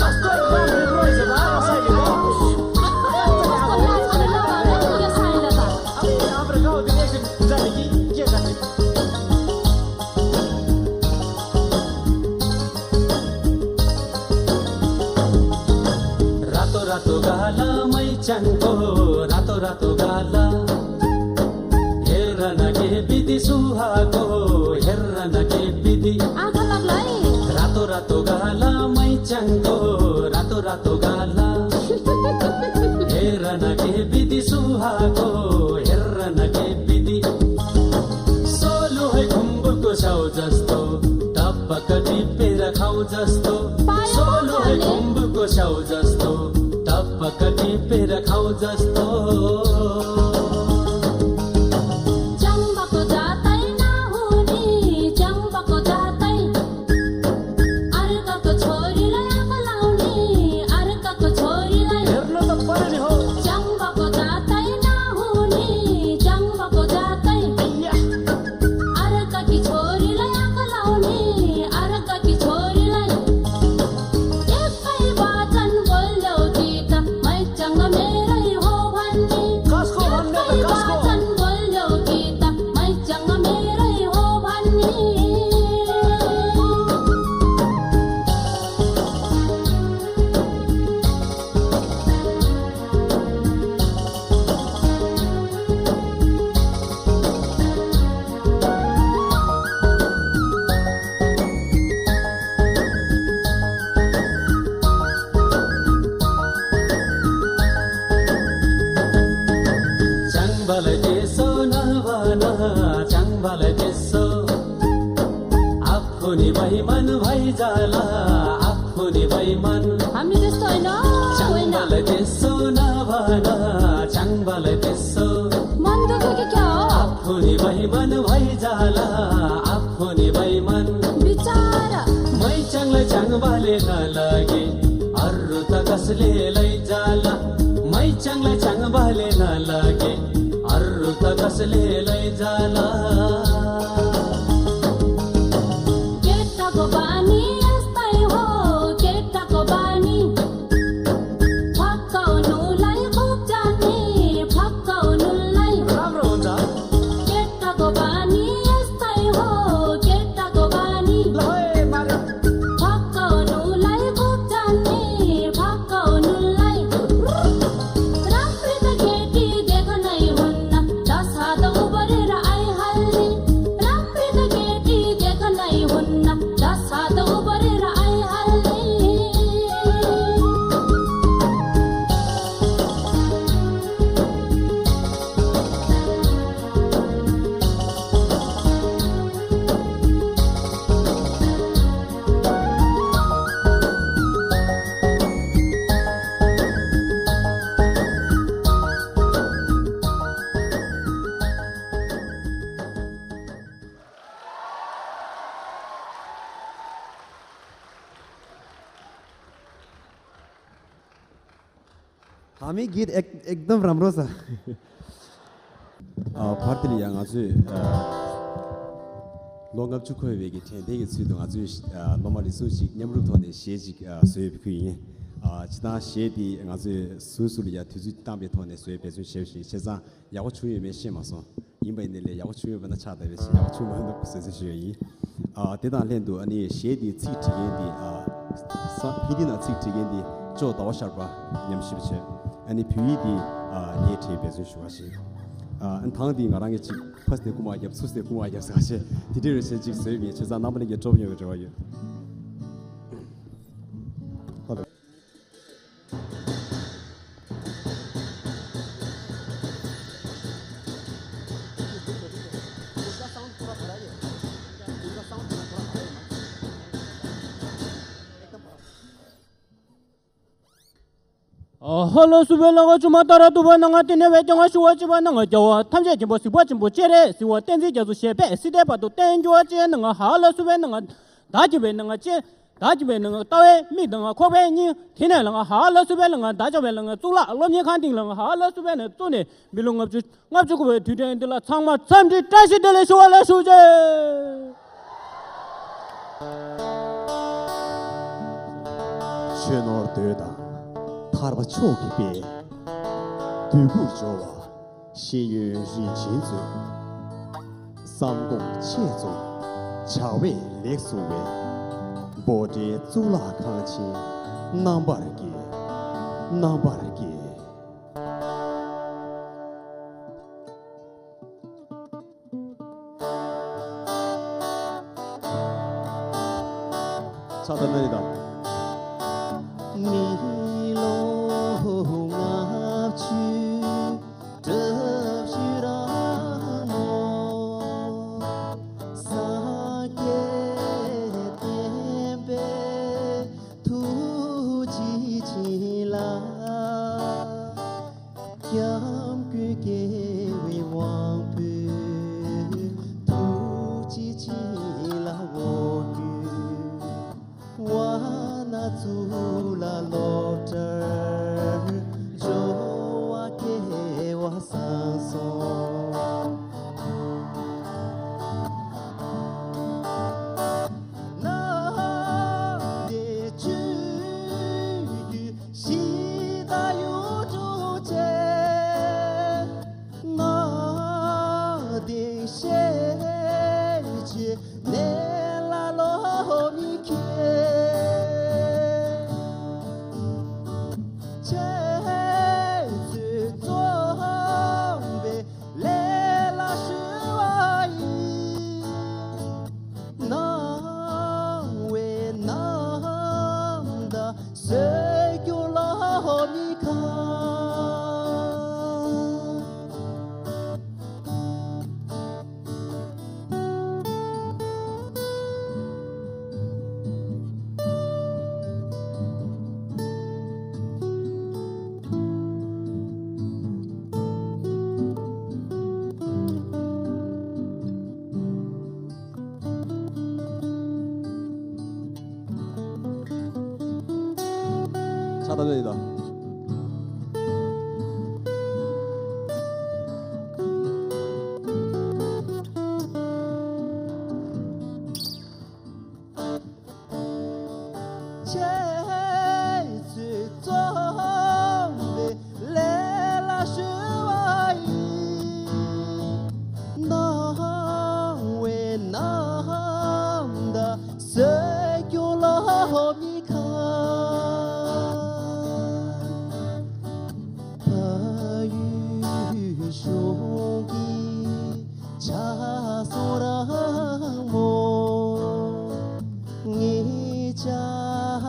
कस्तो राम्रो रहेछ बा, साइली बा। कस्तो लाज पनि नभएर यो साइली त। अब हाम्रो गाउँतिर एकछिन जाने कि के गर्ने? रातो रातो गाला मैचाङको, रातो रातो गाला। हेर न के विधि सुहाएको, हेर न के विधि। आँखा लाग्ला है। रातो रातो गाला मैचाङको, रातो रातो गाला। हेर न के विधि सुहाएको, हेर न के विधि। सोलु है खुम्बुको छेउ जस्तो, टपक्क टिपेर खाऊ जस्तो। पायो सोलु है खाने। खुम्बुको छेउ जस्तो, टपक्क टिपेर खाऊ जस्तो। च्याङ्बाको जातै नहुने, च्याङ्बाको जातै। अर्काको छोरीलाई आँखा लाउने, अर्काको छोरीलाई। हेर्न त पर्यो नि हौ। च्याङ्बाको जातै नहुने, च्याङ्बाको जातै। या। अर्काकी छोरीलाई आँखा लाउने, अर्काकी छोरीलाई। एकै वचन बोल्यो कि त, मैचाङ मेरै हो भन्ने। कसको भन्ने त, एकै कसको? वचन बोल्यो कि त, मैचाङ मेरै हो भन्ने। च्याङ्बालाई त्यसो नभन, च्याङ्बालाई त्यसो। आफू नि बेइमान भइजाला, आफू नि बेइमान। हामी त्यस्तो होइन, होइन। च्याङ्बालाई त्यसो नभन, च्याङ्बालाई त्यसो। मन दुख्यो कि क्या हो? आफू नि बेइमान भइजाला, आफू नि बेइमान। बिचारा। मैचाङलाई च्याङ्बाले नलगे, अरू त कसले लैजाला? मैचाङलाई च्याङ्बाले नलगे, अरू त कसले लैजाला? केटाको बानी यस्तै हो, केटाको बानी। फकाउनुलाई खुब जान्ने, फकाउनुलाई। राम्रो हुन्छ। केटाको बानी यस्तै हो, केटाको बानी। ल है, मार्यो। फकाउनुलाई खुब जान्ने, फकाउनुलाई। राम्री त केटी देख्नै हुन्न, दस हात उभरेर आइहाल्ने। हमें गीत एक, एकदम राम्रो छ। ཨ། བར་དེ་ལ་ཡང་ང་ཚོས། ཨ། ལོ་ལྔ་བཅུ་འཁོར་བའི་གི་དྲན་རྟེན་གྱི་ཚུལ་དུ་ང་ཚོས། ཨ། སློབ་མ་རེ་ཟུང་ཅིག་མཉམ་རུབ་ཐོག་ནས་གཞས་ཅིག་ཨ། བཟོས་ཕུལ་གྱི་ཡིན། ཨ། སྤྱིར་བཏང་གཞས་འདི་ང་ཚོས་ཟུར་ཟུར་ལ་ཡང་དུས་ཚོད་བཏང་པའི་ཐོག་ནས་བཟོས་འབད་བརྩོན་བྱས་པ་ཞིག་ཡིན། བྱས་ཙང་ཡག་པོ་བྱུང་ཡོད་མེད་ཤེས་མ་སོང་། ཡིན་པ་ཡིན་ནའི་ལས་ཡག་པོ་བྱུང་ཡོད་པ་ན་ཕྱག་བཏབ་པའི་ཕྱིར། ཡག་པོ་བྱུང་མ་མྱོང་ན་བཟོད་བསྲན་ཞུ་ཡ་ཡིན། ཨ། དེ་དང་ལྷན་དུ་ཨ་ནི་གཞས་འདི་ཚིག་བྲིས་མཁན་འདི། ཨ། ས་ཧིན་དི་ནང་ཚིག་བྲིས་མཁན་འདི་ཅོ་ཟླ་བ་ཤར་པ་ཉམས་ཞིབ་བྱས། ཨ་ནི་བོད་ཡིག་འདི། ཨ། ངས་བྲིས་འབད་བརྩོན་ཞུ་བ་ཞིག་ཨ། ཨ་ནི་ཐང་འདི་ང་རང་གིས་ཅིག་ཕར་ནས་རྐུ་མ་བརྒྱབ་ཚུར་ནས་རྐུ་མ་བརྒྱབ་ཟེར་བ་ཞིག་དེ་འདྲའི་རེ་ཞིག་ཅིག་བཟོས་པ་ཡིན། བྱས་ཙང་རྣམ་པ་ལྷན་རྒྱས་སྤྲོ་པོ་ཡོང་བའི་རེ་བ་ཡོད། ཧ་ལོ། ཧ་ལ་སུ་བའི་ལ་ག་ཆུ་མ་ཏ་ར་ཏུ་བ་ན་ང་ཏི་ནེ་བའི་ཀྱང་ང་ཤུ་བ་ཅི་བ་ན་ང་རྒྱ་བ་ཐམས་ཅད་མཁྱེན་པ་གཟིགས་པ་ཆེན་པོ་སྤྱན་རས་གཟིགས་པ་བསྟན་འཛིན་རྒྱ་མཚོ་ཞེས་པས་སྲིད་མཐའི་བར་དུ་བསྟན་འགྱུར་བ་ཅན་ན་ང་ཧ་ལ་སུ་བའི་ན་ང་བདག་གི་བའི་ན་ང་ཅན། བདག་གི་བའི་ན་ང་ལྟ་བའི་མིག་དང་ང་ཁོག་པའི་སྙིང་། དེ་ནས་ལ་ང་ཧ་ལ་སུ་བའི་ལ་ང་བདག་ཅག་བའི་ལ་ང་གཙུག་ལག་སློབ་གཉེར་ཁང་སྟེང་ལ་ང་ཧ་ལ་སུ་བའི་ན་བཙུགས་ནས་མི་ལོ་ལྔ་བཅུ་ལྔ་བཅུ་དགུ་བའི་དུས་དྲན་འདི་ལ་ཚང་མ་འཚམས་འདྲི་བཀྲ་ཤིས་བདེ་ལེགས་ཞུ་བ་ལ་ཞུ་ཆེ། ཆོས་ནོར་འདོད་དང་ཐར་པ་མཆོག་གི་དཔལ། འདོད་དགུར་འབྱོར་བ་ཤེས་ཡོན་རིན་ཆེན་མཛོད། བསམ་དགོངས་ཆེད་རྫོགས་བྱ་བས་ལེགས་བཟུང་བའི། འབོད་སྒྲའི་གཙུག་ལག་ཁང་ཆེན་རྣམ་པར་རྒྱལ། རྣམ་པར་རྒྱལ། ཕྱག་བཏབ་ན་ཡིན་ད། མི་ལོ་ལྔ་བཅུ་བཀྲ་ཤིས་ར་མོ། སངས་རྒྱས་བསྟན་པའི་ཐུགས་རྗེ་ཆེ་ལ། སྐྱབས་མགོན་རྒྱལ་བའི་དབང་པོའི་ཐུགས་རྗེ་ཆེ་ལ་འོ་སྐོལ། བ་ན་གཙུག་ལག་སློབ་གྲྭར་འབྱོར་བ་སྐལ་བ་བཟང་སོང་། གནམ་བདེ་ཆོས་སྐྱིད་ཤིང་རྟ་གཡུ་འབྲུག་ཅན། གནམ་བདེ་ཤེས་ཆེ་ནད་ལ་ལོ་མི་ཁེལ། ཁྱེད་ཚོས་རྩོམ་པའི་ལས་ལ་ཞུ་བ་ཡིན། ནང་བའི་ནང་ད་སྲོལ་རྒྱུན་ལ་མི་ཁ། ཕྱག་བཏབ་ནས་ཡིན་ད། ཁྱེད་ཚོས་རྩོམ་པའི་ལས་ལ་ཞུ་བ་ཡིན། ནང་བའི་ནང་ད་སྲོལ་རྒྱུན་ལ་མི་ཁ། ཕ་ཡུལ་གཞུང་གི་ཆ་སོང་རང་མོ། ངེད་ཅག་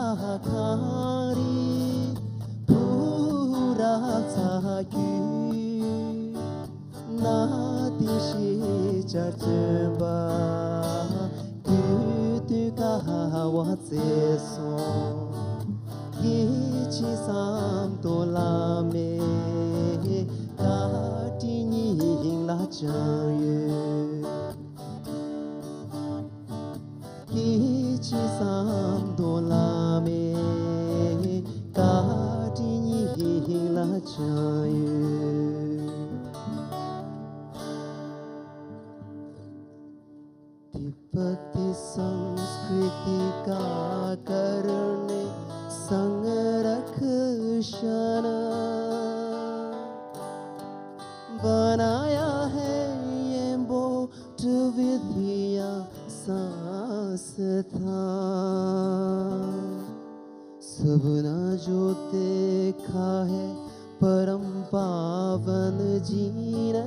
གངས་རི་བུ་ར་ཚ་རྒྱུད། གནའ་དེང་ཤེས་བྱར་བརྩོན་པ། དུས་དུས་དཀའ་བ་བརྩེ་སོང་། སྐྱེ་འཆི་བསམ་དོན་བླ་མེད། བཀའ་དྲིན་སྙིང་ལ་བཅངས་ཡོད། སྐྱེ་འཆི་བསམ་དོན་བླ་མེད། བཀའ་དྲིན་སྙིང་ལ་ तिब्बती संस्कृति का करने संरक्षण बनाया है ये बोट विद्या संस्थान। सपना जो देखा है परम पावन जी ने,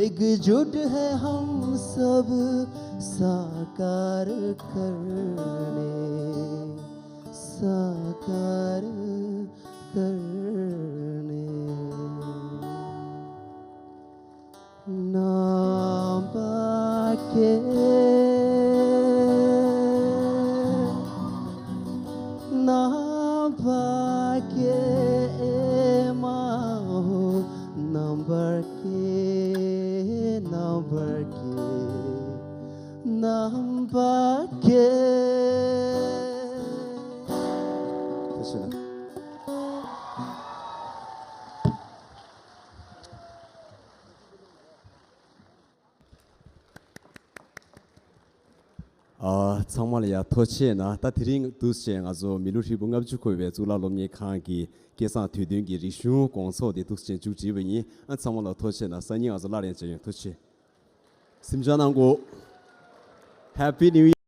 एकजुट है हम सब साकार करने, साकार करने। Nāmbāke, nāmbāke, ema ho, nāmbāke, nāmbāke, nāmbāke. ཨ། ཚང་མ་ལ་ཡ་ཐུགས་རྗེ་གནང་། ད་དེ་རིང་འདུག་སེ་ང་ཚོ་མི་ལུས་ཧྲིལ་པོ་ལྔ་བཅུ་འཁོར་བའི་གཙུག་ལག་སློབ་གཉེར་ཁང་གི་སྐལ་བཟང་དུས་སྟོན་གྱི་རིག་གཞུང་དགོང་ཚོགས་དེ་འདུག་སེ་མཇུག་བསྒྲིལ་བ་ཡིན། ཨ། ཚང་མ་ལ་ཐུགས་རྗེ་གནང་། སང་ཉིན་ང་ཚོ་སླར་ཡང་མཇལ་ཡོང་། ཐུགས་རྗེ་ཆེ། གཟིམ་འཇག་གནང་དགོས། Happy New Year.